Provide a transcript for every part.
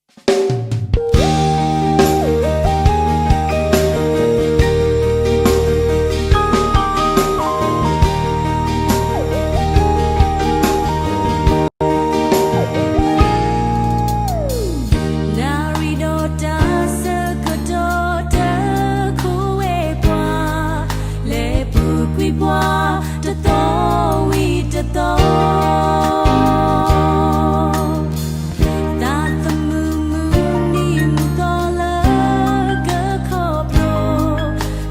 နၣ်ရံၣ်ဒီးတၢ်ဆၢကတီၢ် တခိးဝဲပှၤ, လဲၤပူၤကွံာ်ပှၤ တသီဝံၤတသီ, သးသမူမုၢ်နံၤမုၢ်သီလၢကခီဖျိ,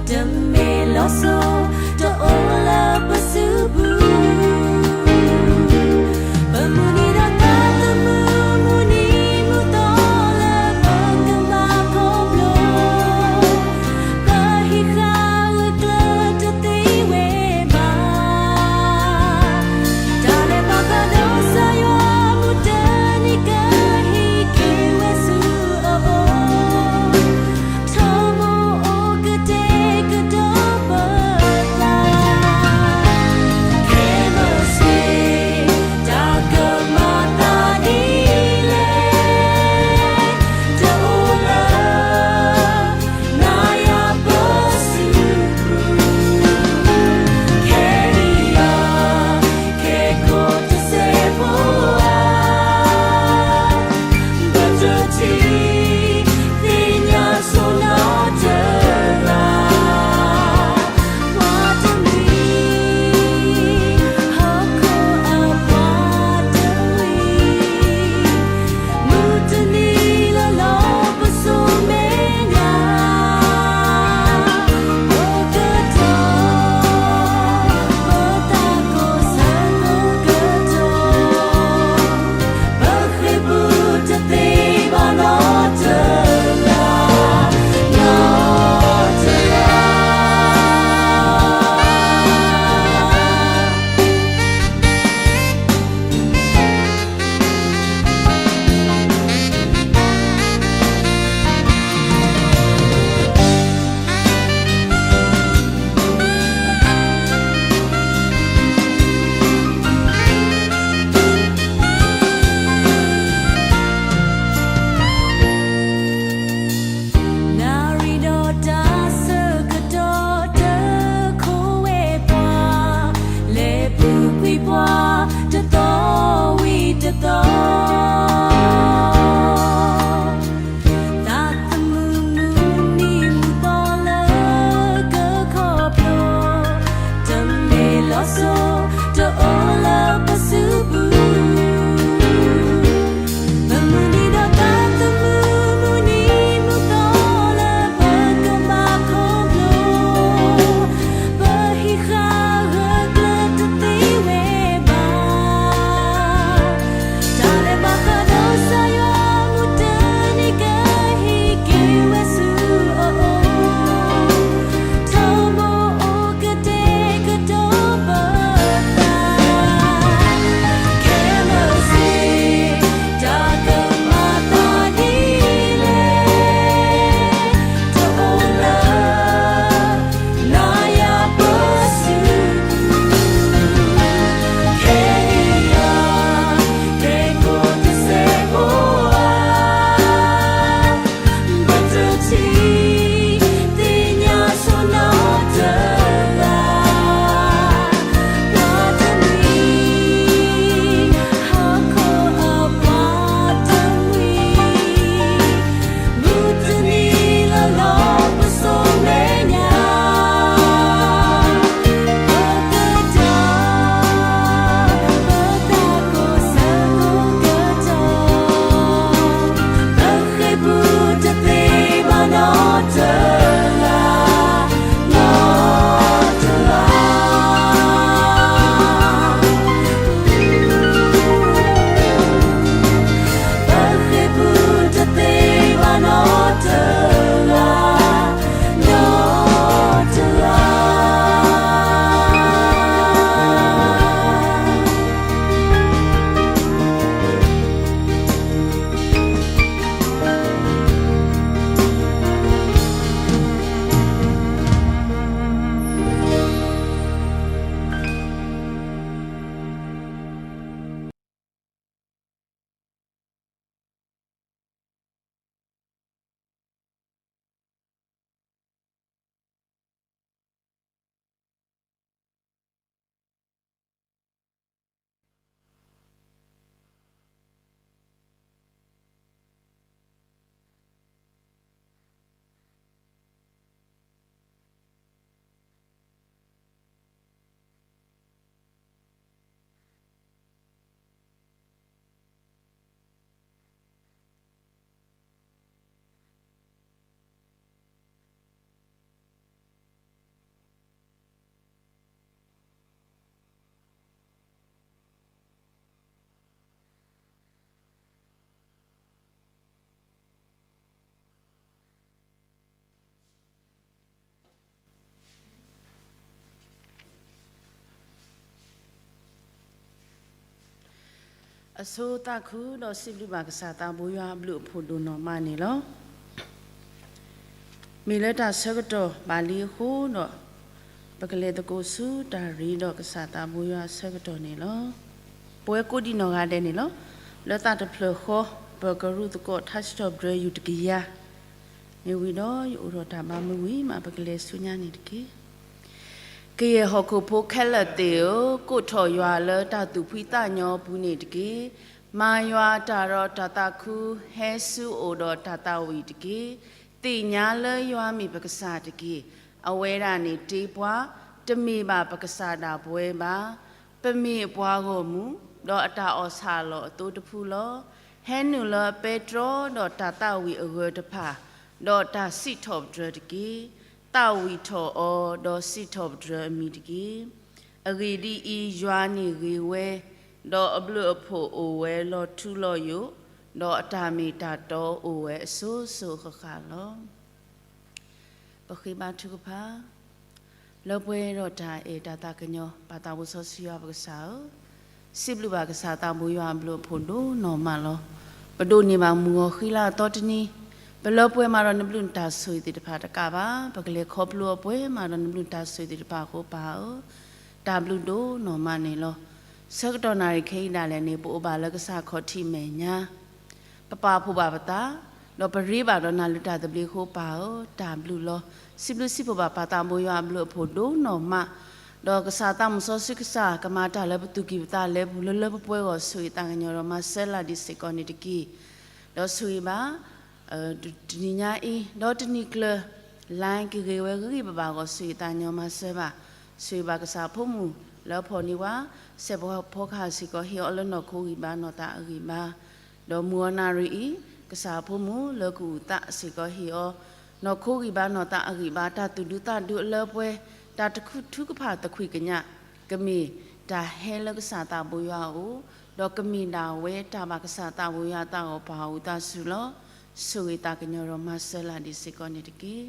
တမ့ၢ်လီၤစိၤ တအိၣ်လၢပစုပူၤ, ပမုၢ်နံၤဒီးသးသမူမုၢ်နံၤမုၢ်သီလၢပကဘၣ်ခီဖျိ, ပဟံးဃာ်ဂၢၢ်ကျၢၤတသ့ဝဲဘၣ်. တၢ်လဲၤဘၣ်ဃးဒီးကစၢ်ယွၤ မုၢ်တနံၤကဟ့ၣ်က့ၤဝဲဆူအအိၣ်, ထီဘိအိၣ်ကတဲာ်ကတီၤပသး, ခဲမုၢ်ဆ့ၣ် တၢ်ကမၤသးဒ်လဲၣ်, တအိၣ်လၢ နၤယၤပစုပူၤ, ခဲအံၤယၤ ခဲကိာ်တစဲးဖိဧါ, ပတထံၣ်သ့ၣ်ညါဆိနီတဂၤ, ပှၤတမှံၤ ဟီၣ်ခိၣ်အပှၤတမှံၤ မုၢ်တနံၤလီၤလီၤပစိာ်မဲာ်ညါ, အိၣ်ကတီၢ် ပသးကိးဆၢကိးကတီၢ်, ပဃ့ၢ်ပူၤတသ့ဘၣ်နီတဂၤ, နီတဂၤ. နၣ်ရံၣ်ဒီးတၢ်ဆၢကတီၢ် တခိးဝဲပှၤ, လဲၤပူၤကွံာ်ပှၤ တသီဝံၤတသီ, သးသမူမုၢ်နံၤမုၢ်သီလၢကခီဖျိ, တမ့ၢ်လီၤစိၤ တအိၣ်လၢပစုပူၤ, ပမုၢ်နံၤဒီးသးသမူမုၢ်နံၤမုၢ်သီလၢပကဘၣ်ခီဖျိ, ပဟံးဃာ်ဂၢၢ်ကျၢၤတသ့ဝဲဘၣ်. တၢ်လဲၤဘၣ်ဃးဒီးကစၢ်ယွၤ မုၢ်တနံၤကဟ့ၣ်က့ၤဝဲဆူအအိၣ်, ထီဘိအိၣ်ကတဲာ်ကတီၤပသး, ခဲမုၢ်ဆ့ၣ် တၢ်ကမၤသးဒ်လဲၣ်, တအိၣ်လၢ နၤယၤပစုပူၤ, ခဲအံၤယၤ ခဲကိာ်တစဲးဖိဧါ, ပတထံၣ်သ့ၣ်ညါဆိနီတဂၤ, ပှၤတမှံၤ ဟီၣ်ခိၣ်အပှၤတမှံၤ မုၢ်တနံၤလီၤလီၤပစိာ်မဲာ်ညါ, ပကတီၢ် ပသးကိးဆၢကိးကတီၢ်, ပဃ့ၢ်ပူၤတသ့ဘၣ်နီတဂၤ, နီတဂၤ. ပဃ့ၢ်ပူၤတသ့ဘၣ်နီတဂၤ, နီတဂၤ. ပ အဆိသးခုဒီးစံးဘျုးဘၣ်ကစၢ်သးဘိယွၤအဘျုးအဖှိၣ်ဒိၣ်နီၢ်မးန့ၣ်လီၤ. မ့ၢ်လၢတၢ်ဆၢကတီၢ်ဘၣ်လံအဃိဒီး ပကလဲၤသကိးဆူတၢ်ရ့ဒီးကစၢ်သးဘိယွၤအဆၢကတီၢ်န့ၣ်လီၤ. ပဝဲကိးဒံးနီၢ်ဂၤဒဲးန့ၣ်လီၤ. လၢသးတဖျၢၣ်ဃီ ပကရူၢ်သကိးထါစံးထီၣ်ပတြၢၤယူၢ်တကယၤ မ့ၢ်ဝံၤဒီးယအိၣ်ဒီးတၢ်ဘါမုာ်ဝံၤမး ပကလဲၤဆူညါန့ၣ်တက့ၢ်. ကယဲၢ်ဟီၣ်ခိၣ်ဖိခဲလၢာ်သ့ၣ်ဧၢ, ကိးထီၣ်ယွၤလၢတၢ်သူၣ်ဖှံသးညီအပူၤန့ၣ်တက့ၢ်. မၤယွၤအတၢ်ဒီးတၢ်သးခု, ဟဲဆူအအိၣ်ဒီးတၢ်သးဝံၣ်တက့ၢ်. သ့ၣ်ညါလၢယွၤမ့ၢ်ပကစၢ်တက့ၢ်. အဝဲဒၣ်န့ၣ်တ့ပှၤ, တမ့ၢ်ဘၣ်ပကစၢ်ဒၣ်ပဝဲဘၣ်. ပမ့ၢ်အပှၤဂီၢ်မုၢ်, ဒီးအတၢ်အီၣ်ဆၣ်လီၤအသိတဖုလီၤ. ဟဲနုာ်လၢအပဲတြီ, ဒီးတၢ်သးဝံၣ်အဂၢၢ်တဖၣ်, ဒီးတၢ်စံးထီၣ်ပတြၢၤတက့ၢ်. သးဝံၣ်ထီၣ်အီၤ, ဒီးစံးထီၣ်ပတြၢၤအမံၤတက့ၢ်. အဂ့ၢ်ဒ်အံၤ, ယွၤန့ၣ်ဂ့ၤဝဲ, ဒီးအဘျုးအဖှိၣ်အိၣ်ဝဲလီၤထူလီၤယိာ်, ဒီးအတၢ်မ့ၢ်တၢ်တီအိၣ်ဝဲအစိၤစိၤဃၣ်ဃၣ်လီၤ. ပဃ့ဘါထုကဖၣ်, လၢပှဲၤဒီးတၢ်အဲၣ်တၢ်သးကညီၤ ပၢ်သးဘိစီဆှံယွၤပကစၢ်ဧၢ, စံးဘျုးဘၣ်ကစၢ်သးဘိယွၤအဘျုးအဖှိၣ်ဒိၣ်နီၢ်မးလီၤ. ပဒိးန့ၢ်ဘၣ်မုၢ်ဂီၤဃံလၤအသီတနံၤ, ပလၢပှဲၤမးဒီးနဘျုးနတၢ်ဆိၣ်ဂ့ၤသ့ၣ်တဖၣ်တကးဘၣ်, ပကလဲၤခီဖျိအပှဲၤမးဒီးနဘျုးနတၢ်ဆိၣ်ဂ့ၤသ့ၣ်တဖၣ်အဃိပၢ်ဧၢ, တၢ်ဘျုးဒိၣ်နီၢ်မးန့ၣ်လီၤ. ဆၢကတီၢ်နၣ်ရံၣ်ခဲအံၤဒၣ်လဲာ်န့ၣ် ပအိၣ်ဘၣ်လၢကစၢ်ခီၣ်ထံးမဲာ်ညါ ပပာ်ဖှိၣ်ဘၣ်ပသး, ဒီးပရ့ဘၣ်ဒီးနၤလၢတၢ်သဘျ့အဃိပၢ်ဧၢ, တၢ်ဘျုးလီၤ. စံးဘျုးစံးဖှိၣ်ဘၣ်ပၢ်သးဘိယွၤအဘျုးအဖှိၣ်ဒိၣ်နီၢ်မး, ဒီးကစၢ်သးမုၢ်စီဆှံကစၢ် ကမၤတၢ်လၢပသူၣ်ကံၢ်ပသးလဲပူၤ လၢလၢပှဲၤပှဲၤအဂီၢ် ဆိၣ်ဂ့ၤသးကညီၤဒီးမၤစၢၤလၢ်ဒံးစ့ၢ်ကီးန့ၣ်တက့ၢ်. ဒီးဆိၣ်ဂ့ၤဘၣ် တနံၤညါအံၤ ဒီးတနံၤကျၢၤ လဲက့ၤဂ့ၤဝဲဂံၢ်ဂံၢ်ဘၣ်ဘၣ်အဂီၢ် ဆိၣ်ဂ့ၤသးကညီၤမၤစၢၤဘၣ်, ဆိၣ်ဂ့ၤဘၣ်ကစၢ်အဖိမုၣ်လၢအဖီၣ်န့ၢ်ပှၤ စဲးဖီကဟၣ်စ့ၢ်ကီး ဟ့ၣ်အီၤလၢနီၢ်ခိဂံၢ်ဘါနီၢ်သးအဂံၢ်ဘါ, ဒီးမုၢ်အီၤနၣ်ရံၣ်အံၤ ကစၢ်အဖိမုၣ်လၢကအုၣ်သးစ့ၢ်ကီး ဟ့ၣ်အီၤ နီၢ်ခိဂံၢ်ဘါနီၢ်သးအဂံၢ်ဘါ တၢ်သူၣ်ဒူသးဒူအလၢပှဲၤ, တၢ်တခူၣ်ထူကဖၣ်သခွံၣ်ကညး ကမ့ၢ်တၢ်ဟဲလၢကစၢ်သးဘိယွၤအအိၣ်, ဒီးကမ့ၢ်ဒၣ်ဝဲတၢ်ဘၣ်ကစၢ်သးဘိယွၤအသးဂီၤပၢ်အူသးစူၤလီၤ. ဆိၣ်ဂ့ၤသးကညီၤဒီးမၤစၢၤလၢ်ဒံးစ့ၢ်ကီးန့ၣ်တက့ၢ်.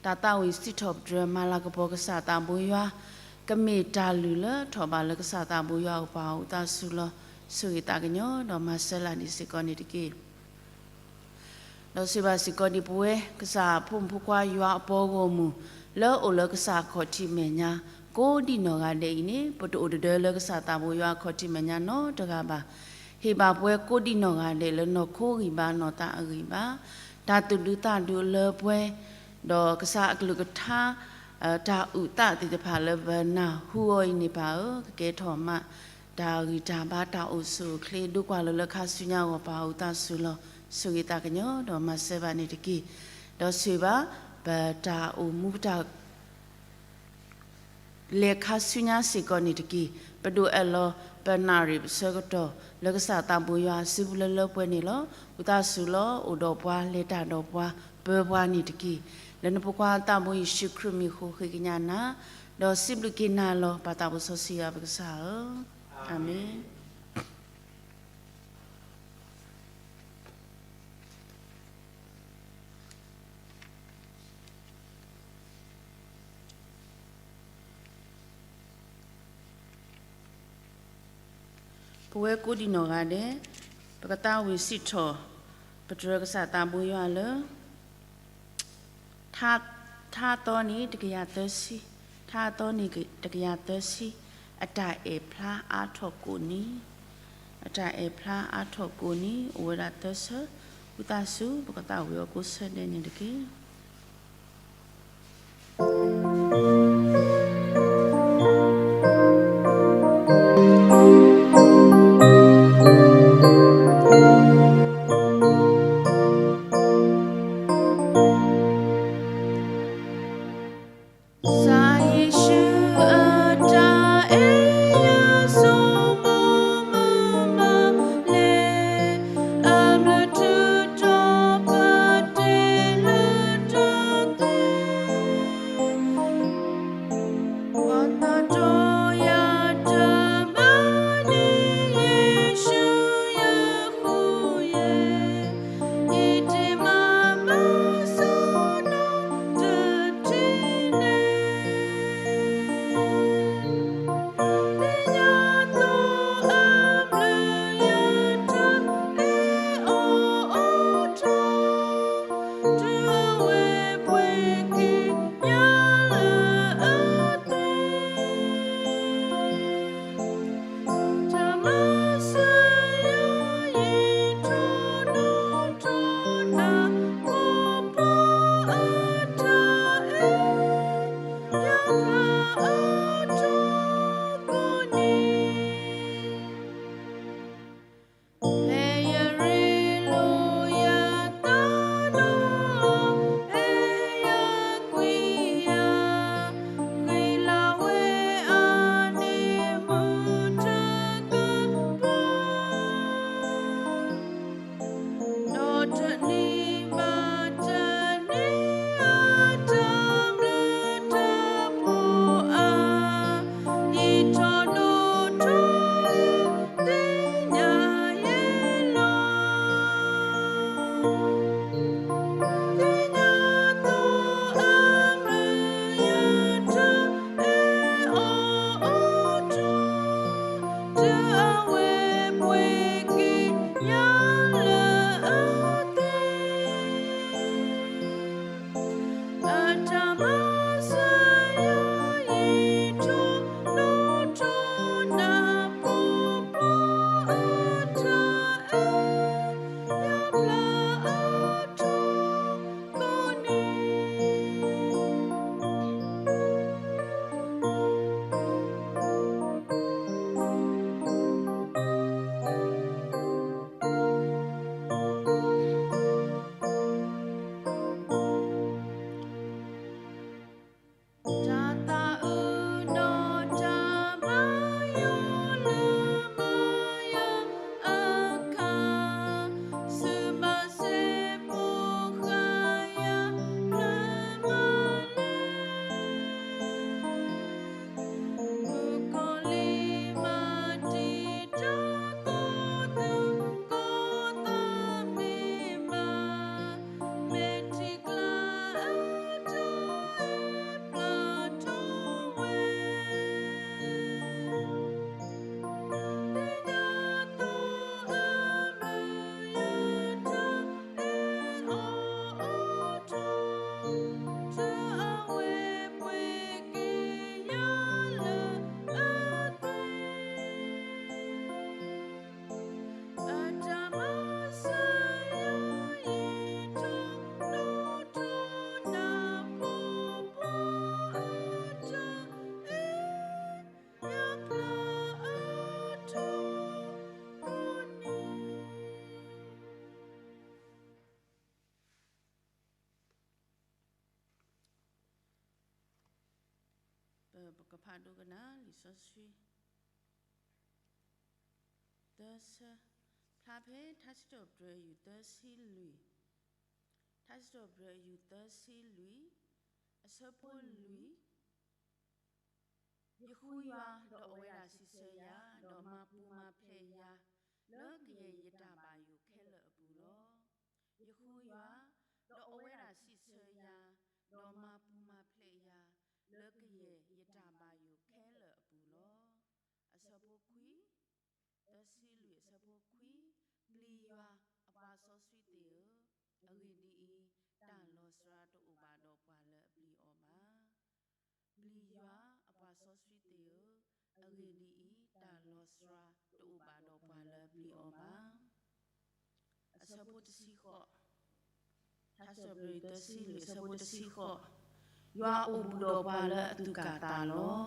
တၢ်သးဝံၣ်စံးထီၣ်ပတြၢၤမၤလၤကပီၤကစၢ်သးဘိယွၤ, ကမ့ၢ်တၢ်လုၢ်လၢထီၣ်ဘးလၢကစၢ်သးဘိယွၤအပၢ်အူသးစူၤလီၤ. ဆိၣ်ဂ့ၤသးကညီၤဒီးမၤစၢၤလၢ်ဒံးစ့ၢ်ကီးန့ၣ်တက့ၢ်. ဒီးစံးဘၣ်စ့ၢ်ကီးဒ်ပဝဲ ကစၢ်အဖိမုၣ်ဖိခွါယွၤအပှၤဂီၢ်မုၢ် လၢအအိၣ်လၢကစၢ်ခီၣ်ထံးမဲာ်ညါ ကိးဒံးနီၢ်ဂၤဒဲးအံၤန့ၣ် ပတအိၣ်တဒၢလၢကစၢ်သးဘိယွၤအခီၣ်ထံးမဲာ်ညါနီတဂၤဘၣ်. ဟ့ၣ်ဘၣ်ပဝဲကိးဒံးနီၢ်ဂၤဒဲးလၢနီၢ်ခိဂံၢ်ဘါနီၢ်သးအဂံၢ်ဘါ, တၢ်သူၣ်ဒူသးဒူအလၢပှဲၤ, ဒီးကစၢ်အကလုၢ်ကထါ တၢ်အုၣ်သးသ့ၣ်တဖၣ်လၢပနၢ်ဟူအီၤအံၤန့ၣ်ပၢ်ဧၢ, ကကဲထီၣ်မး တၢ်ဂံၢ်တၢ်ဘါတၢ်အိၣ်ဆူၣ်အိၣ်ချ့ ဒိကွၢ်လၢလၢခါဆူညါအဂီၢ်ပၢ်အူသးစူၤလီၤ. ဆိၣ်ဂ့ၤသးကညီၤဒီးမၤစၢၤဘၣ်န့ၣ်တက့ၢ်. ဒီးဆိၣ်ဂ့ၤဘၣ် ပတၢ်အိၣ်မူပတၢ် လဲၤခါဆူညါစ့ၢ်ကီးန့ၣ်တက့ၢ်. ပဒိးအဲၣ်လီၤ ပနၣ်ရံၣ်ပဆၢကတီၢ် လၢကစၢ်သးဘိယွၤအစုပူၤလၢလၢပှဲၤန့ၣ်လီၤ. အူသးစူၤလီၤ အိၣ်ဒီးပှၤ လဲၤတၢ်ဒီးပှၤ ပၢပှၤန့ၣ်တက့ၢ်. လၢနဖိခွါသးဘိယ့ၣ်ၡူးခရံာ်မံၤဃိ ဃ့ကညးနၤ, ဒီးစံးဘျုးက့ၤနၤလီၤ ပၢ်သးဘိစီဆှံယွၤပကစၢ်ဧၢ, အၤမ့ၣ်. ပဝဲကိးဒံးနီၢ်ဂၤဒဲး ပကသးဝံၣ်စံးထီၣ်ပတြၢၤကစၢ်သးဘိယွၤလၢ ထါသီန့ၣ်တကယၤသၢဆံ, ထါသီန့ၣ်တကယၤသၢဆံ, အတၢ်အဲၣ်ဖျါအါထီၣ်ကိးနံၤ, အတၢ်အဲၣ်ဖျါအါထီၣ်ကိးနံၤ အိၣ်ဝဲဒၣ်သၢဆၢ, ဝံသးစူၤ ပကသးဝံၣ်အီၤကိးဆၢဒဲးန့ၣ်တက့ၢ်. ပကဖးဒိကနၣ်လံာ်စီဆှံ သၢဆၢ, ဖျါဖဲထါစံးထီၣ်ပတြၢၤယူၢ်သၢဆံလွံၢ်, ထါစံးထီၣ်ပတြၢၤယူၢ်သၢဆံလွံၢ်, အဆၢဖိလွံၢ်, ယဃုယွၤ, ဒီးအဝဲဒၣ်စံးဆၢယၤ, ဒီးမၤပူၤမၤဖျဲးယၤ, လၢကယဲၢ်ယတၢ်ဘၣ်ယိၣ်ခဲလၢာ်အပူၤလီၤ. ယဃုယွၤ, ဒီးအဝဲဒၣ်စံးဆၢယၤ, ဒီးမၤပူၤမၤဖျဲးယၤ, လၢကယဲၢ်ယတၢ်ဘၣ်ယိၣ်ခဲလၢာ်အပူၤလီၤ. အဆၢဖိခွံ, သၢဆံလွံၢ်အဆၢဖိခွံ, ပျံၤယွၤ, အပှၤစီဆှံသ့ၣ်ဧၢ, အဂ့ၢ်ဒ်အံၤ, တၢ်လီၤစှၤတအိၣ်ဘၣ်ဒီးပှၤလၢအပျံၤအီၤဘၣ်. ပျံၤယွၤ, အပှၤစီဆှံသ့ၣ်ဧၢ, အဂ့ၢ်ဒ်အံၤ, တၢ်လီၤစှၤတအိၣ်ဘၣ်ဒီးပှၤလၢအပျံၤအီၤဘၣ်. အဆၢဖိတဆံဃိး, ထါစံးထီၣ်ပတြၢၤယူၢ်သၢဆံလွံၢ်အဆၢဖိတဆံဃိး, ယွၤအိၣ်ဘူးဒီးပှၤလၢအသူၣ်ကၢ်သးလီၤ,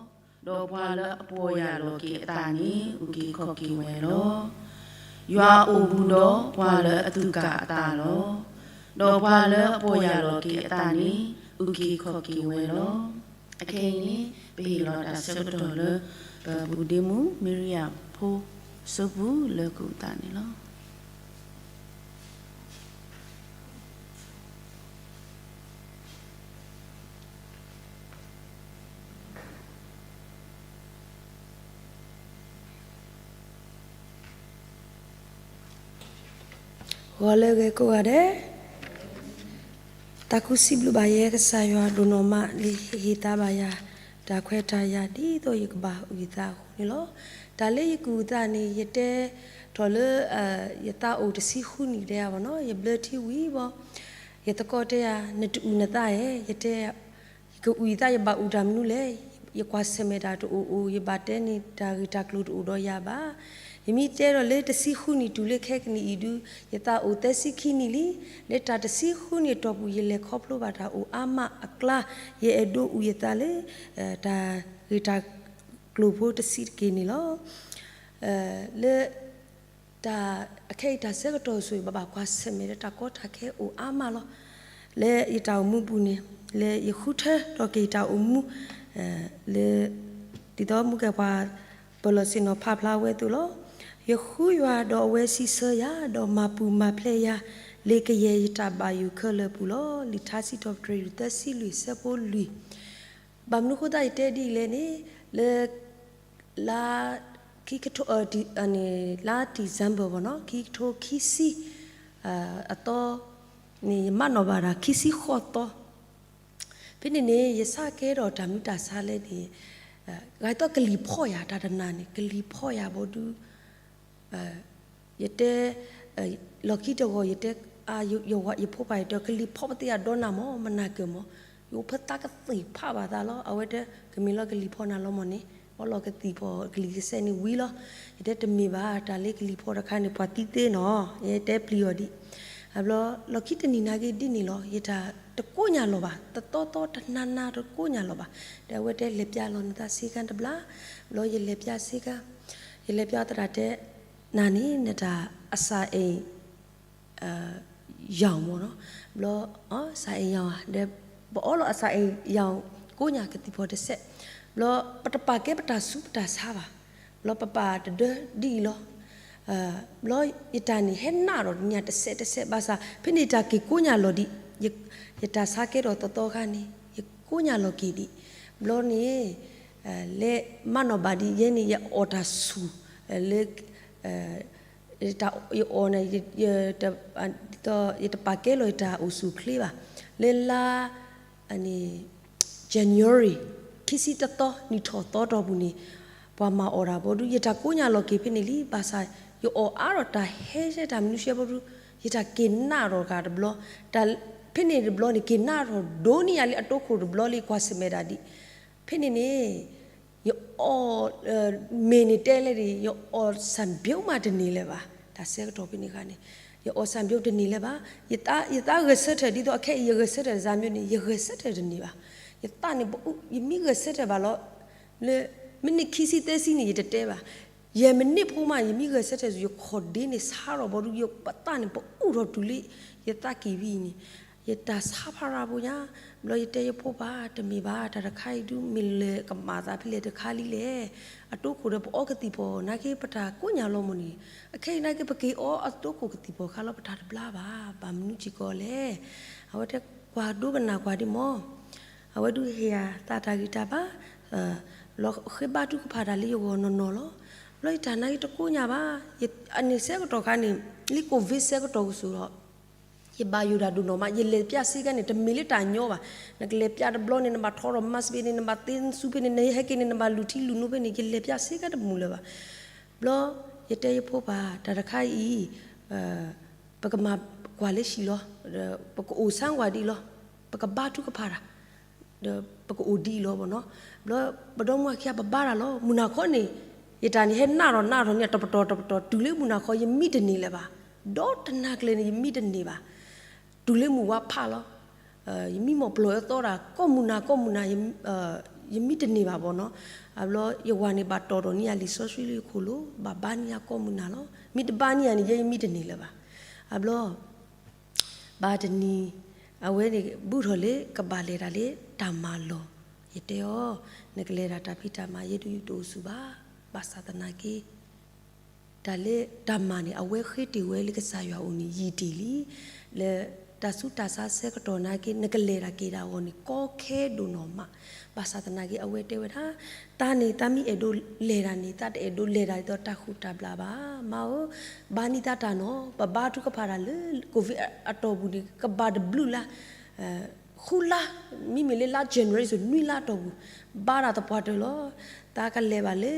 ဒီးပှၤလၢအပီၢ်ယၢ်လီၤက့ၤအသးန့ၣ် အုၣ်က့ၤခီၣ်က့ၤဝဲလီၤ. ယွၤအိၣ်ဘူးဒီးပှၤလၢအသူၣ်ကၢ်အသးလီၤ, ဒီးပှၤလၢအပီၢ်ယၢ်လီၤက့ၤအသးန့ၣ် အုၣ်က့ၤခီၣ်က့ၤဝဲလီၤ. အခဲအံၤန့ၣ် ပဟ့ၣ်လီၤတၢ်ဆၢကတီၢ်လၢ ပပုၢ်ဒ့မုၣ် မ့ရံယၤဖိ စိပူၤလၢကအိၣ်သးန့ၣ်လီၤ. ဂီၤလၢအဂ့ၤကိးဂၤဒဲး, သးခုစံးဘျုးဘၣ်ယဲကစၢ်ယွၤဒိၣ်နီၢ်မး လၢဟ့ၣ်သါဘၣ်ယၤ တၢ်ခွဲးတၢ်ယာ်ဒ်သိးယကဘၣ်အုၣ်သးအဃိန့ၣ်လီၤ. တၢ်လၢယကအုၣ်သးန့ၣ် ယတဲထီၣ်လၢ ယသးအိၣ်တဆံဃုနံၣ်ဒဲးဘၣ်နီၤ, ယဘျၢထံဝံၤဘၣ်, ယသကိးတဲယၤ နတအုၣ်နသးဧါ, ယတဲ ယကအုၣ်ယသး ယဘၣ်အုၣ်တၢ်မနုၤလဲၣ်, ယကွၢ်ဆၢၣ်မဲာ်တၢ်တအိၣ်အိၣ်, ယဘၣ်တဲန့ၢ်တၢ်ဂ့ၢ်တၢ်ကျိၤတအိၣ်ဒီးယၤဘၣ်. ယမ့ၢ်တဲဒီးလၢတဆံဃုနံၣ်တုၤလၢခဲကနံၣ်အံၤဒုး ယသးအိၣ်သၢဆံခံနံၣ်လံ. လၢတၢ်တဆံဃုနံၣ်အတီၢ်ပူၤ ယလဲၤခီဖျိဘၣ်တၢ်အိၣ်အါမးအကျါ ယအဲၣ်ဒိးအုၣ်ယသးလၢ တၢ်ဂ့ၢ်တၢ်ကျိၤဖိတဆံးတက့ၢ်န့ၣ်လီၤ. လၢ တၢ်အခဲအံၤတၢ်ဆၢကတီၢ်ဆိၣ်ဂ့ၤ ဘၣ်ဘၣ်ကွၢ်ဆၢၣ်မဲာ်ဒီးတၢ်ကီတၢ်ခဲအိၣ်အါမးလီၤ. လၢယတၢ်အိၣ်မူပူၤန့ၣ် လၢယဃုထၢထီၣ်က့ၤယတၢ်အိၣ်မူ လၢ ဒ်သိးမူကဲၢ်ပှၤပၢၤလီၢ်ဆ့ၣ်နီၤဖးဖျါဝဲအသိးလီၤ. ယဃုယွၤဒီးအဝဲစံးဆၢယၤ ဒီးမၤပူၤမၤဖျဲးယၤ လၢကယဲၢ်ယတၢ်ဘၣ်ယိၣ်ခဲလၢာ်အပူၤလီၤ. လံာ်ထါစံးထီၣ်ပတြၢၤယူၢ်သၢဆံလွံၢ်ဆၢဖိလွံၢ် ဘၣ်မနုၤဃိသတးယတဲဒ်အံၤလဲၣ်န့ၣ် လၢ လါ ခံကထိ လါ December ဘၣ်နီၤ ခံကထိခံဆံ အသီန့ၣ် ယမၤနီၣ်ဘၣ်ဒၣ်ခံဆံဃိးသီ ဖဲန့ၣ်န့ၣ် ယစးကဲထီၣ်တၢ်မနုၤတၢ်ဆါလဲၣ်န့ၣ် ဂၤသီးကလံၤဖီၣ်ယၤတၢ်တနၤန့ၣ် ကလံၤဖီၣ်ယၤဘီဒု ယတဲ လီၢ်ခံတဂီၤ ယတဲ ယဖိပၢ်ယတဲ ကလံၤဖီၣ်ပသ့ၣ်အဒီနၤမၢ် မနၤကၢၢ်မၢ် ယအိၣ်ဖဲသးကသံၣ်ဖးဘၣ်သးလီၤ. အဝဲတဲ ကမ့ၢ်လီၤကလံၤဖီၣ်နၤလီၤမၢ်န့ၣ် အီလီၤကသံၣ်ဖီၣ်ကလံၤကစဲးန့ၣ်ဝံၤလီၤ. ယတဲတမ့ၢ်ဘၣ် တၢ်လၢကလံၤဖီၣ်တခါန့ၣ် ပှၤသံသ့နီၤ ယတဲပျံၤအီၤဒံး အဘျီ လီၢ်ခံတနံၤနာ်က့ဒ်န့ၣ်လီၤ ယတၢ်တကိးညါလီၤဘၣ် တသီသီတနၤနၤတကိးညါလီၤဘၣ်. ဒီးအဝဲတဲလဲၤပျးလီၤနသးစ့ကၤတဘျီ ဘျီယလဲၤပျးစ့ကၤ ယလဲၤပျးသရၣ်တဲ နၤန့ၣ် နတၢ်အစၢ်အဲၣ် ရောင်ပေါ့နော် ဘျီ အစၢ်အဲၣ်ရောင် ဒီး ပအီလီၤအစၢ်အဲၣ်ရောင် ကိးညါကသံၣ်ဖီၣ်တစဲး ဘျီ ပတပာ်ကဲပတၢ်ဆူးပတၢ်ဆါဘၣ် ဘျီပပာ်တဒၢဒ်အံၤလီၤ ဘျီယတၢ်န့ၣ် ဟဲနးဒီးညါတစဲးတစဲး ဘၣ်ဆၣ် ဖဲန့ၣ်တၢ်က့ၤကိးညါလီၤဒံး ယတၢ်ဆါကဲထီၣ်သီသီခါန့ၣ် ယကိးညါလီၤက့ၤဒံး ဘျီန့ၣ် လဲၤမၤနီၣ်ဘၣ်ဒ်ယဲန့ၣ် ယအီၣ်တၢ်ဆူၣ် လၢ ယအီၣ်န့ၣ် ယတပာ်ကဲလီၤယတၢ်အိၣ်ဆူၣ်အိၣ်ချ့ဘၣ် လၢလါ January ခံဆံတသီ နံၣ်ထီၣ်သီတီၢ်ပူၤန့ၣ် ပှၤမၤအီၣ်တၢ်ဘီဒုး ယတၢ်ကိးညါလီၤက့ၤဖဲန့ၣ်လံ ဘၣ်ဆၣ် ယအီၣ်အါထီၣ်တၢ်ဟဲရှဲတၢ်မနုၤရှဲဘီဒုး ယတၢ်က့ၤနးထီၣ်တဂၤတဘျီ ဖဲန့ၣ်တဘျီန့ၣ် က့ၤနးထီၣ်ဒိၣ်န့ၢ်ယၤလံအတိခိၣ်တဘျီလံ ကွၢ်ဆၢၣ်မဲာ်ဒၣ်ဒံး ဖဲန့ၣ်န့ၣ် ယအီၣ် မ့ၢ်န့ၣ်တဲလဲၣ်န့ၣ် ယအီၣ်ဆၣ်ဘျိမးတန့ၢ်လၢၤဘၣ် တၢ်ဆၢကတီၢ်ဖဲန့ၣ်ခါန့ၣ် ယအီၣ်ဆၣ်ဘျိတန့ၢ်လၢၤဘၣ် ယသးဂဲၤဆၢထၢၣ်ဒ်သိးအခဲအံၤ ယဂဲၤဆၢထၢၣ်တၢ်မနုၤန့ၣ် ယဂဲၤဆၢထၢၣ်တန့ၢ်ဘၣ် ယသးန့ၣ်ပအူ ယမ့ၢ်ဂဲၤဆၢထၢၣ်ဘၣ်လီၤ လၢ မ့ၢ်န့ၢ်ခံဆံသၢဆံန့ၣ် ယတတဲဘၣ် ယဲၢ်မံးနံးဖိမး ယမ့ၢ်ဂဲၤဆၢထၢၣ် ယခီၣ်ဒ့န့ၣ်ဆါထီၣ်ဘီဒုး ယပသးန့ၣ် ပအူထီၣ်တုၤလၢ ယသးကံၢ်ဝံၤန့ၣ် ယတၢ်ဆါဖးရၤဖိညါ, ဘျီယတဲယဖိပၢ် တမ့ၢ်ဘၣ် တၢ်တခါအံၤဒုး မ့ၢ်လဲၤကမၣ်သးဖဲလဲၣ်တခါလံလဲၣ်, အတိခိၣ်ဒီးပအီကသံၣ်ဖီၣ် နာ်က့ပတၢ်ကိးညါလီၤမၢ်န့ၣ်, အခဲအံၤနာ်က့ပက့ၤအီအတိခိၣ်ကသံၣ်ဖီၣ်ခါလီၤ ပတၢ်တဘျါဘၣ်, ဘၣ်မနုၤစ့ၢ်ကီးလဲၣ်. အဝဲတဲကွၢ်ဒိကနၣ်ကွၢ်ဒံးမၢ်, အဝဲဒုးဟ့ၣ်ယၤသးတၢ်ဂံၢ်တၢ်ဘါ လီၤဃ့ဘါထုကဖၣ်တၢ်လၢယဂီၢ်နီၢ်နီၢ်လီၤ. ဘျီယတၢ်နာ်က့တကိးညါဘၣ်, အန့ၣ်ဆဲကတီၢ်ခါန့ၣ် လၢ COVID ဆဲကတီၢ်ကစူၤဒီး ယဘၣ်ယိၣ်တၢ်ဒိၣ်နီၢ်မး, ယလဲၤပျးစ့ကါန့ၣ် တမ့ၢ်လၢတၢ်ညီဘၣ်, နကလဲၤပျးတဘျီန့ၣ် နဘၣ်ထီထီၣ် mask ဖဲန့ၣ် နဘၣ်သ့စူဖဲန့ၣ် နဟဲက့ၤန့ၣ် နဘၣ်လူၤထံလူၤနိဖဲန့ၣ် ယလဲၤပျးစ့ကါတမုာ်လၢၤဘၣ်. ဘျီယတဲယဖိပၢ် တၢ်တခါအံၤ ပကမၤကွၢ်လၢဟံၣ်လီၤ, ပကအိၣ်ဆၢကွၢ်ဒ်အံၤလီၤ, ပကဘါထုကဖၣ်တၢ် ဒီးပကအိၣ်ဒ်အံၤလီၤဘၣ်နီၤ. ဘျီပဒီမါဝၤခံဂၤ ပဘါတၢ်လီၤ. မုၢ်နၤခီန့ၣ် ယတၢ်န့ၣ် ဟဲနးထီၣ်နးထီၣ်န့ၣ် တပတီၢ်တပတီၢ် တုၤလၢမုၢ်နၤခီ ယမံတန့ၢ်လၢၤဘၣ်. ဒီးတနၤကျဲၤန့ၣ် ယမံတန့ၢ်ဘၣ်. တုၤလၢမုၢ်ဝါဖးလီၤ. ယမံမီၢ်ပျီၢ်အသီတၢ် ကိးမုၢ်နၤကိးမုၢ်နၤ ယမံတန့ၢ်ဘၣ်ဘၣ်နီၤ. အဘျီယဝၤန့ၣ် ဘၣ်တီၢ်ထီၣ်န့ၢ်ယၤလံာ်စီဆှံလၢယခိၣ်လိၤ ဘၣ်ဘါန့ၢ်ယၤကိးမုၢ်နၤလီၤ. မ့ၢ်တဘါန့ၢ်ယၤန့ၣ် ယဲယမံတန့ၢ်လၢၤဘၣ်. အဘျီ ဘၣ်တနံၤ အဝဲန့ၣ် ဘုၣ်ထီၣ်လၢကဘၣ်လဲၤတၢ်လၢတၢ်မၤလီၢ်, ယတဲအီၤ နကလဲၤတၢ်တၢ်ဖံးတၢ်မၤ ယဲဒုးတအိၣ်ဆူၣ်ဘၣ်. ဘၣ်ဆၣ်သနာ်က့ တၢ်လၢတၢ်မၤန့ၣ် အဝဲဃ့တ့ၢ်ဝဲလၢကစၢ်ယွၤအအိၣ်န့ၣ် ယံာ်တ့ၢ်လံ. လၢတၢ်ဆူးတၢ်ဆါဆဲကတီၢ်နာ်က့ နကလဲၤတၢ်က့ၤတၢ်အဂီၢ်န့ၣ် ကီခဲဒိၣ်နီၢ်မး. ဘၣ်ဆၣ်သနာ်က့ အဝဲတဲဝဲဒၣ် သးန့ၣ် သးမ့ၢ်အဲၣ်ဒိးလဲၤတၢ်န့ၣ် သးတအဲၣ်ဒိးလဲၤတၢ်ဒ်သိးတၢ်ဃူတၢ်ဘျၣ်ဘၣ်. မါဧၢ, ဘါန့ၢ်သးတၢ်နီၤ, ပဘါထုကဖၣ်တၢ်လၢ COVID အတီၢ်ပူၤန့ၣ် ကဘၣ်တဘျုးလါ ဃုလါ, မ့မ့ၢ်လၢလါ January စိၤ နွံလါတီၢ်ပူၤ, ဘါတၢ်သပှၢ်တၢၢ်လီၤ. သးကလဲၤဘၣ်လၢ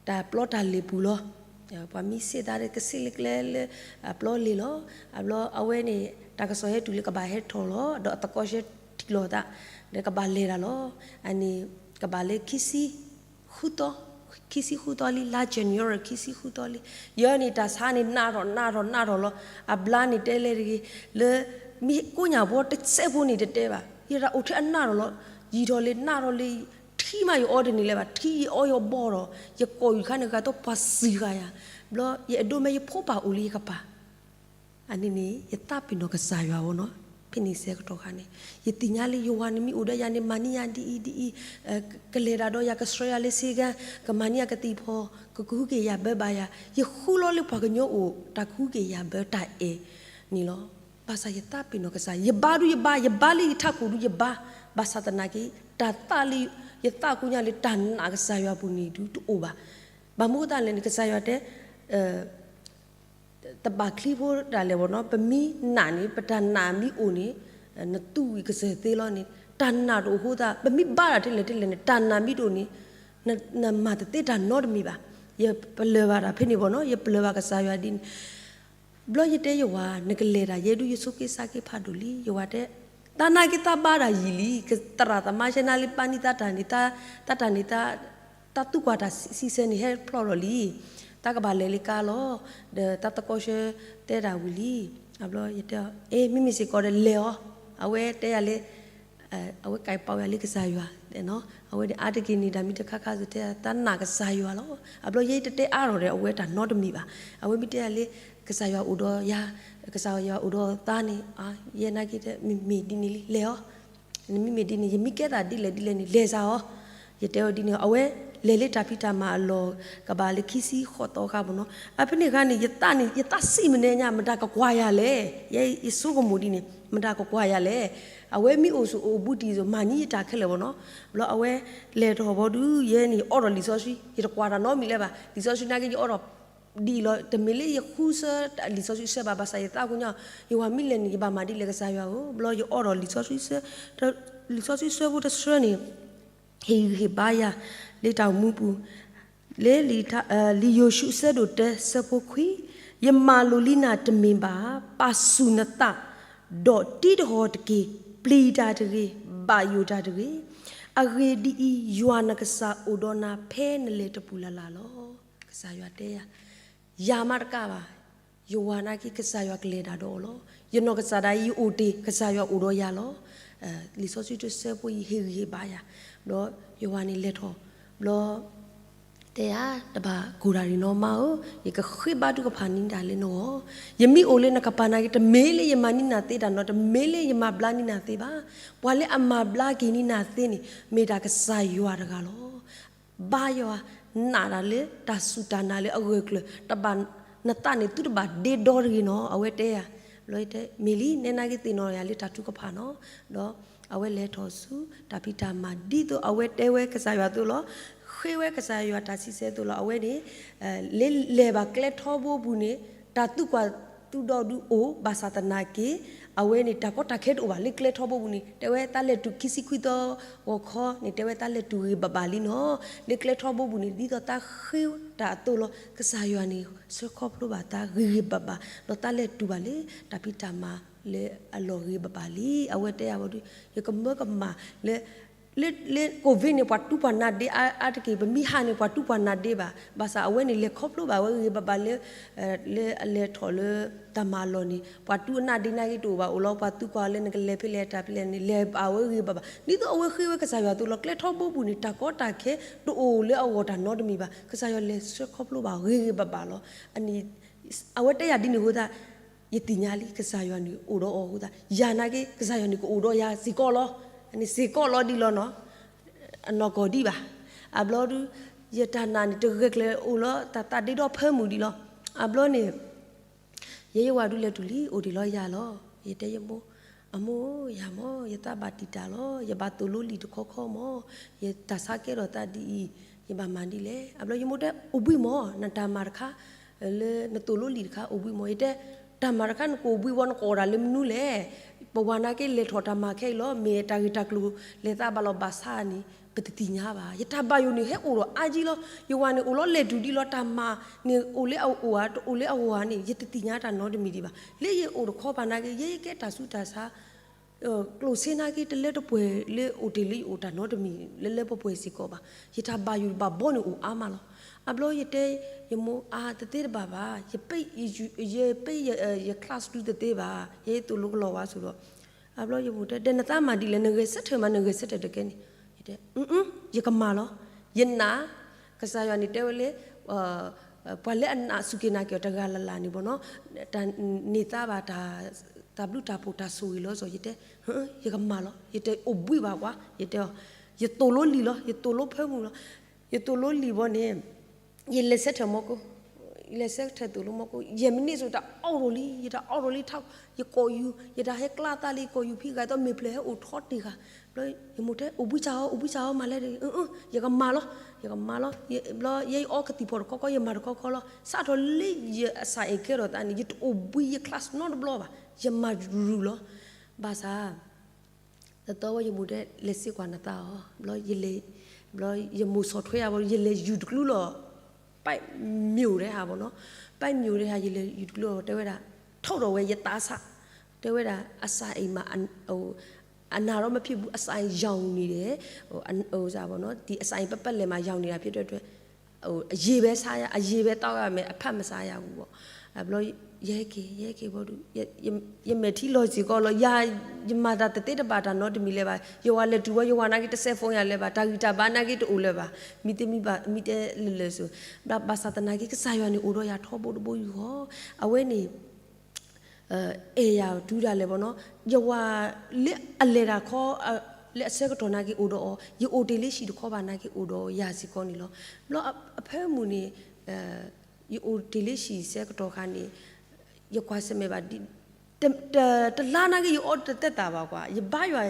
တၢ်ပျီတၢ်လ့ၣ်ပူၤလီၤ. ပှၤမ့ၢ်စ့ၢ်သးဒီး ကစ့ၢ်လၢကျဲလၢ အပျီလ့ၣ်လီၤ. အဘျီအဝဲန့ၣ် တၢ်ကစီၣ်ဟဲတုၤလၢကဘၣ်ဟဲထီၣ်လီၤ, ဒီးအသကိးဆှၢထံၣ်လိာ်သး ဒီးကဘၣ်လဲၤတၢ်လီၤ. အန့ၣ် ကဘၣ်လၢခံဆံဃုသီ, ခံဆံဃုသီလံ, လါ January ခံဆံဃုသီလံ. ယဲန့ၣ် တၢ်ဆါန့ၣ် နးထီၣ်နးထီၣ်နးထီၣ်လီၤ. အဘျါန့ၣ်တဲလဲၣ်တဂ့ၤ, လၢမ့ၢ်ကိးညၣ်ဘီတစဲးဖိန့ၣ်တတဲဘၣ်. ယတၢ်အိၣ်ထဲအနးထီၣ်လီၤ. ယံာ်ထီၣ်လံနးထီၣ်လံ, ထံမးယအီတန့ၢ်လၢၤဘၣ်, ထံယအီယဘီထီၣ်, ယကိာ်ယူၤခါန့ၣ် ဂၤသီပှၤစံးဃာ်ယၤ, ဘျီယအဲၣ်ဒိးမ့ၢ်ယဖိပၢ်အိၣ်လၢယကပၤ အန့ၣ်န့ၣ် ယသးပ့ၤနီၣ်ကစၢ်ယွၤအီၤနီၤ. ဖဲန့ၣ်ဆဲကတီၢ်ခါန့ၣ် ယသ့ၣ်ညါလံ ယဝၤန့ၣ်မ့ၢ်အိၣ်ဒီးယၤန့ၣ် မၤန့ၢ်ယၤဒ်အံၤဒ်အံၤ, ကလဲၤတၢ်ဒီးယၤ ကဆှၢယၤလၢစ့ကၤ, ကမၤန့ၢ်ယၤကသံၣ်ဖီၣ်, ကကဟုကယာ်ဘၢဘၣ်ယၤ, ယဃုလီၤလၢပှၤကညီအိၣ် တၢ်ကဟုကယာ်ဘၢတၢ်အဲၣ်န့ၣ်လီၤ. ဘၣ်ဆၣ်ယသးပ့ၤနီၣ်ကစၢ်, ယဘါဒုးယဘါ, ယဘါလၢယထးခိၣ်ဒုးယဘါ, ဘၣ်ဆၣ်သနာ်က့ တၢ်သးလၢ ယသးကိးညါလၢတၢ်နာ်ကစၢ်ယွၤပူၤန့ၣ်ဒုးတအိၣ်ဘၣ်. ဘၣ်မနုၤအဃိသတးလဲၣ်န့ၣ် ကစၢ်ယွၤတဲ တဘၣ်ချံဖိဒၣ်လဲာ်ဘၣ်နီၤ, ပမ့ၢ်နာ်န့ၣ် ပတၢ်နာ်မ့ၢ်အိၣ်န့ၣ် နသူၣ်ဝံၤကစၢၢ်သ့လီၤန့ၣ်, တၢ်နာ်တအိၣ်အဃိသတး ပမ့ၢ်ဘါတၢ်ထဲလဲၣ်ထဲလဲၣ်န့ၣ် တၢ်နာ်မ့ၢ်တအိၣ်န့ၣ် နမၤတသ့တၢ်နီတမံၤဘၣ်. ယပလၢၢ်ဘၣ်တၢ်ဖဲန့ၣ်ဘၣ်နီၤ, ယပလၢၢ်ဘၣ်ကစၢ်ယွၤဒ်န့ၣ် ဘျီယတဲယဝၤ နကလဲၤတၢ် ယဲဒုးယဆိးက့ဆါက့ဖးဒိၣ်လံ, ယဝၤတဲ သးနာ်က့သးဘါတၢ်ယံာ်လံ, သရၣ်သမါဆဲနၤလၢဘါန့ၢ်သးတၢ်န့ၣ်, သးတၢ်န့ၣ် သးသူကွၢ်တၢ်စံးဆၢန့ၣ် ဟဲဖျိးထီၣ်လံ, သးကဘၣ်လဲၤလၢကါလီၤ, ဒီးသးသကိးဆှၢတဲတၢ်ဝံၤလံ. အဘျီယတဲအီၤ အ့ မ့မ့ၢ်စ့ၢ်ကီးဒီးလဲၤအီၤ, အဝဲတဲယၤလၢ အဝဲကဲပာ်ဝဲယၤလၢကစၢ်ယွၤ, အဝဲန့ၣ်အါတက့ၢ်န့ၣ် တၢ်မ့ၢ်တခါခါစ့ၢ်တဲ သးနာ်ကစၢ်ယွၤလီၤ. အဘျီယဲတတဲအါထီၣ်ဒီး အဝဲတၢ်နီတမံၤဘၣ်. အဝဲမ့ၢ်တဲယၤလၢ ကစၢ်ယွၤအိၣ်ဒီးယၤ, ကစၢ်ယွၤအိၣ်ဒီးသးန့ၣ်, ယဲနာ်က့တဲ မ့မ့ၢ်ဒ်န့ၣ်လံ လဲၤအီၤ, နမ့မ့ၢ်ဒ်န့ၣ် ယမ့ၢ်ကဲသးဒ်လဲၣ်ဒ်လဲၣ်န့ၣ် လဲၤစ့ၢ်အီၤ, ယတဲအီၤဒ်န့ၣ် အဝဲလဲၤလၢတၢ်ဖံးတၢ်မၤအလီၢ် ကဘၣ်လၢခံဆံဃိးသီဃာ်ဘၣ်နီၤ. အဖဲန့ၣ်အခါန့ၣ် ယသးန့ၣ် ယသးစံးမနုၤညါ မတၤကကွၢ်ယၤလဲၣ်, ယဲယဆိကမိၣ်ဒ်န့ၣ် မတၤကကွၢ်ယၤလဲၣ်. အဝဲမ့ၢ်အိၣ်ဆိးအိၣ်ဘူးတံၢ်အသိး မၤန့ၢ်ယတၢ်ခဲလၢာ်ဘၣ်နီၤ. ဘျီအဝဲလဲၤထီၣ်ဘီဒုး ယဲန့ၣ် ယအိးထီၣ်လံာ်စီဆှံ, ယတကွၢ်တၢ်နီတမံၤလၢၤဘၣ်. လံာ်စီဆှံနာ်က့ ယအိးထီၣ် ဒ်အံၤလီၤ. တမ့ၢ်လၢယဃုဆၢလံာ်စီဆှံဆၢဘၣ်, ဘၣ်ဆၣ်ယသးကညီၤ ယဝၤမ့ၢ်လဲၤန့ၣ် ယဘၣ်မၤဒ်လဲၣ်ကစၢ်ယွၤဧၢ. ဘျီယအိးထီၣ်လံာ်စီဆှံဆၢ, လံာ်စီဆှံဆၢဖိတဆၢန့ၣ် ဟ့ၣ်ဂံၢ်ဟ့ၣ်ဘါယၤ လၢတၢ်အိၣ်မူပူၤ, လၢလံာ်ယိၤၡူးအဆၢဒိၣ်တၢ ဆၢဖိခွံ, ယမၤလိာ်လံနၤတမ့ၢ်ဘၣ်, ပာ်ဆူၣ်နသး, ဒီးတံးတဟီၣ်တက့ၢ်. ပျံၤတၢ်တဂ့ၤ, ဘၣ်ယိၣ်တၢ်တဂ့ၤ. အဂ့ၢ်ဒ်အံၤ, ယွၤနကစၢ်အိၣ်ဒီးနၤ ဖဲနလဲၤတပူၤလၢ်လၢ်လီၤ. ကစၢ်ယွၤတဲယၤ, ယၤမးတကးဘၣ်, ယဝၤနာ်က့ ကစၢ်ယွၤကလဲၤတၢ်ဒီးအီၤလီၤ. ယနီၢ်ကစၢ်ဒၣ်အံၤ ယအိၣ်တ့ၢ် ကစၢ်ယွၤအိၣ်ဒီးယၤလီၤ. လံာ်စီဆှံတဆၢဖိအံၤ ဟ့ၣ်ဂံၢ်ဟ့ၣ်ဘါယၤ, ဘျီယဝၤန့ၣ်လဲၤထီၣ်, ဘျီ တဲယၤ တဘၣ်ကိၢ်တၢ်ရံၣ်နီၤ မါဧၢ, ယကဃ့ဘါထုကဖၣ်န့ၢ်တၢ်လၢနဂီၢ်, ယမ့ၢ်အိၣ်လၢနကပၤနာ်က့ တမ့ၢ်လၢယမၤန့ၢ်နၤသ့တၢ်နီတမံၤ, တမ့ၢ်လၢယမၤဘျါန့ၢ်နၤသ့ဘၣ်. ပှၤလၢအမၤဘျါက့ၤန့ၢ်နၤသ့န့ၣ် မ့ၢ်တၢ်ကစၢ်ယွၤတဂၤလီၤ. ဘါယွၤနာ်တၢ်လၢတၢ်စူၢ်တၢ်နာ်လၢအဂၢၢ်ကျၢၤ, တဘၣ်နသးန့ၣ် သုတဘၣ်ဒ့ဒီတဂ့ၤနီၤ, အဝဲတဲယၤ. ဘျီယတဲ မ့ၢ်လံ, နဲနာ်က့သ့ၣ်နီၣ်ယၤလၢတၢ်ထုကဖၣ်နီၤ. ဒီးအဝဲလဲၤထီၣ်ဆူတၢ်ဖံးတၢ်မၤ ဒ်သိးအဝဲတဲဝဲကစၢ်ယွၤအသိးလီၤ. ဃ့ဝဲကစၢ်ယွၤတၢ်စံးဆၢအသိးလီၤ. အဝဲန့ၣ် လၢလဲၤဘၣ်ကျဲထီဘိပူၤန့ၣ် တၢ်သူၣ်ကွၢ်သူၣ်ဒီးဒုးအိၣ်, ဘၣ်ဆၣ်သနာ်က့ အဝဲန့ၣ် တၢ်ကီတၢ်ခဲတအိၣ်ဘၣ်လၢကျဲထီဘိပူၤန့ၣ်, တဲဝဲသးလဲၤတုၤခံဆံခွံသီဂီၤခီန့ၣ် တဲဝဲသးလဲၤတုၤဂ့ၤဂ့ၤဘၣ်ဘၣ်လံနီၤ. လၢကျဲထီဘိပူၤန့ၣ် ဒ်သိးသးဃ့တၢ်အသိးလီၤ. ကစၢ်ယွၤန့ၣ် ဆှၢခီဖျိဘၣ်သးဂ့ၤဂ့ၤဘၣ်ဘၣ်, ဒီးသးလဲၤတုၤဘၣ်လၢတၢ်ဖံးတၢ်မၤလၢအလီၢ်ဂ့ၤဂ့ၤဘၣ်ဘၣ်လံ. အဝဲတဲယၤဝဲဒုး ယကမၢကမၣ်လၢ လၢ လၢ COVID န့ၣ် ပှၤတူၢ်ပှၤနါဒ့အါအါတက့ၢ်, ပမ့ၢ်ဟးန့ၣ် ပှၤတူၢ်ပှၤနါဒ့ဘၣ်. ဘၣ်ဆၣ်အဝဲန့ၣ် လဲၤခီဖျိဘၣ်ဝဲဂ့ၤဂ့ၤဘၣ်ဘၣ်လၢ လၢအလဲၤထီၣ်လၢတၢ်မၤလီၢ်န့ၣ် ပှၤတူၢ်အနါဒ့နာ်က့တအိၣ်ဘၣ်, အိၣ်လီၤ ပှၤသံကွၢ်လၢနကလဲၤဖဲလဲၣ်တၢ်ဖဲလဲၣ်န့ၣ် လဲၤဘၣ်ဝဲဂ့ၤဂ့ၤဘၣ်ဘၣ်. ဒ်သိးအဝဲဃ့ဝဲကစၢ်ယွၤအသိးလီၤ. ကျဲထီဘိပူၤန့ၣ် တၢ်ကီတၢ်ခဲတအိၣ်လၢအဂီၢ်တၢ်နီတမံၤဘၣ်. ကစၢ်ယွၤလဲၤဆှၢခီဖျိဘၣ်ဂ့ၤဂ့ၤဘၣ်ဘၣ်လီၤ. အန့ၣ် အဝဲတဲယၤဒ်န့ၣ်အဃိသတး ယသ့ၣ်ညါလံ ကစၢ်ယွၤန့ၣ်အိၣ်ဒီးအီၤအဃိသတး ယၤနာ်က့ ကစၢ်ယွၤန့ၣ်ကအိၣ်ဒီးယၤစ့ၢ်ကီးလီၤ. အန့ၣ်စ့ၢ်ကီးလီၤဒ်လီၤနီၤ, အနီၢ်ကီၢ်ဒံးဘၣ်. အဘျီဒုး ယတၢ်နာ်န့ၣ် တဂဲၤကျဲၤအိၣ်လီၤ တၢ်သးဒ့ဒီဖၢမုၢ်ဒံးလီၤ. အဘျီန့ၣ် ယဲယဝၤဒုးလဲၤတုၤလံ အိၣ်တ့ၢ်လီၤယၤလီၤ. ယတဲယမိၢ်, အမိၢ်, ယၤမိၢ် ယသးဘၣ်တံာ်တာ်လီၤ, ယဘၣ်သိၣ်လိလံာ်တခီခီမၢ်, ယတၢ်ဆါကဲထီၣ်သးဒ်အံၤ, ယဘၣ်မၤဒ်လဲၣ်. အဘျီယမိၢ်တဲ အိၣ်ဘှံးမၢ်, နတၢ်မၤတခါ လၢနသိၣ်လိလံာ်တခါ အိၣ်ဘှံးမၢ်. ယတဲ တၢ်မၤတခါနကအိၣ်ဘှံးဝဲ နကအီၣ်တၢ်လၢမနုၤလဲၣ်. ပဝၤနာ်က့လဲၤထီၣ်တၢ်မၤခဲအံၤလီၤ, မ့ၢ်တၢ်ဂ့ၢ်တၢ်ကျိၤလဲၤသးဘၣ်လီၤ. ဘၣ်ဆၣ်န့ၣ် ပတသ့ၣ်ညါဘၣ်. ယတၢ်ဘၣ်ယိၣ်န့ၣ် ဟဲအိၣ်ဒီးအါကံလီၤ. ယဝၤန့ၣ်အိၣ်လီၤလဲၤတုၤဒ်လီၤ, တၢ်မၤန့ၣ်အိၣ်လၢအအိၣ်ဧါ တအိၣ်လၢအဂီၢ်ဧါန့ၣ် ယတသ့ၣ်ညါတၢ်နီတမံၤဒံးဘၣ်. လၢယအိၣ်တခီပၤနာ်က့ ယဲယကဲတၢ်ဆူးတၢ်ဆါ ကျိၣ်စ့နာ်က့ တလၢတပှဲၤလၢအိၣ်တ့ၢ်လၢယအိၣ်တၢ်နီတမံၤလၢလၢပှဲၤပှဲၤစ့ၢ်ကီးဘၣ်. ယတၢ်ဘၣ်ယိၣ်ဘၣ်ဘီန့ၣ်အိၣ်အါမးလီၤ. အဘျီယတဲ ယမိၢ်အါတသ့တဘၣ်ဘၣ်, ယပ့ ယပ့ ယ class ဒုတသ့ဘၣ်, ယဲယသိၣ်လိကလီၤဝါဆိဒီး အဘျီယမိၢ်တဲ ဒီးနသးမၤဒ်လဲၣ်, နဂဲၤဆၢထၢၣ်မး နဂဲၤဆၢထၢၣ်တကဲန့ၣ်. ယတဲ ယကမၤလီၤ. ယနာ် ကစၢ်ယွၤန့ၣ်တဲဝဲလၢ ပှၤလၢအနာ်စူၢ်က့ၤနာ်က့ၤအီၤတဂၤလၢ်လၢ်န့ၣ်ဘၣ်နီၤ, တၢ်န့ၢ်သါဘၣ် တၢ်ဘျုးတၢ်ဖှိၣ်တၢ်ဆိၣ်ဂ့ၤလီၤစီၤ. ယတဲ ယကမၤလီၤ. ယတအိၣ်ဘှံးဘၣ်ကွၢ်, ယတဲအီၤ, ယသိၣ်လိလံာ်လီၤ, ယသိၣ်လိဖၢမုၢ်လီၤ. ယသိၣ်လိလံာ်ဘီန့ၣ် ယလဲၤဆၢထၢၣ်မီကိ, ယလဲၤဆၢထၢၣ်သိၣ်လိမီကိ, ယဲမနုၤစိၤ ယတၢ်အီၣ်ရိၤလံ, ယတၢ်အီၣ်ရိၤလံထး, ယကိးယူၤ, ယတၢ်ဟဲကျါသးလံ ယကိးယူၤဖံးဂၤ သီမ့ၢ်ဖျဲးဟဲအိၣ်ထီတ့ၢ်ဂၤ. ဘျီယမိၢ်တဲ အိၣ်ဘှံးစၢ်အီၤ, အိၣ်ဘှံးစၢ်အီၤ မၤလဲၣ်ဒီး, ယကမၤလီၤ, ယကမၤလီၤ. ဘျီယဲယအီကသံၣ်ဖီၣ်တခီခီ ယမၤတခီခီလီၤ. စးထီၣ်လၢယအစၢ်အံၤကဲထီၣ်သးန့ၣ် ယတအိၣ်ဘှံးယ class နီတဘျီဘၣ်, ယမၤရူၤရူၤလီၤ. ဘၣ်ဆၣ် တသီဝဲယမိၢ်တဲ လဲၤစ့ကွၢ်နသးအီၤ, ဘျီယလဲၤ, ဘျီယမိၢ်ဆီၣ်ထွဲယၤဘၣ် ယလဲၤယူၤတကျူလီၤ. ပဲမျိုးထဲဟးဘီနီၤ, ပဲမျိုးထဲဟး ယလဲၤယူၤတကျူလီၤ တဲဝဲဒၣ်, ထိၣ်ဒီးဝဲယသးစၢ်, တဲဝဲဒၣ် အစၢ်အံၤမး အနာ်တော့မဖြစ်ဘူး, အစၢ်အံၤရောင်နေတယ်, အစၢ်ဘီနီၤ, ဒီအစၢ်အံၤ ပပလဲၤမး ရောင်နေတာဖြစ်တဲ့အတွက် အရေပဲစားရ, အရေပဲသောက်ရမယ်, အဖတ်မစားရဘူးဘီ. ဘျီ ယဟဲက့ၤ ယဟဲက့ၤဘီဒုး ယမဲာ်ထံလီၤစ့ၢ်ကီးလီၤ. ယၤ ယမၤတၢ်တသ့တဘၣ်တၢ်နီတမံၤလၢၤဘၣ်. ယဝၤလဲၤတုၤဝဲ ယဝၤနာ်က့ တစဲးဖိယၤလၢၤဘၣ်, တၢ်ဂံၢ်တၢ်ဘါနာ်က့တအိၣ်လၢၤဘၣ်. မံတမံဘၣ် မံတဲလၢာ်လၢာ်စိၤ, ဘၣ်ဆၣ်သနာ်က့ ကစၢ်ယွၤန့ၣ်အိၣ်ဒီးယၤထီဘိတဘိယူၢ်ဃီ, အဝဲန့ၣ် အဲၣ်ယၤတုၤဒၣ်လဲာ်ဘီနီၤ, ယဝၤလၢအလဲၤတၢ်ခီ, လၢအဆၢကတီၢ်နာ်က့အိၣ်ဒီးအီၤ, ယအိၣ်တ့ၢ်လၢဟံၣ်တခီဘၣ်နာ်က့အိၣ်ဒီးယၤစ့ၢ်ကီးန့ၣ်လီၤ. ဘျီအဖၢမုၢ်န့ၣ် ယအိၣ်တ့ၢ်လၢဟံၣ်ဆၢကတီၢ်ခါန့ၣ် ယကွၢ်ဆၢၣ်မဲာ်ဘၣ် တလါနာ်က့ ယအီတသက်သာဘၣ်ကွၢ်, ယဘါယွၤ,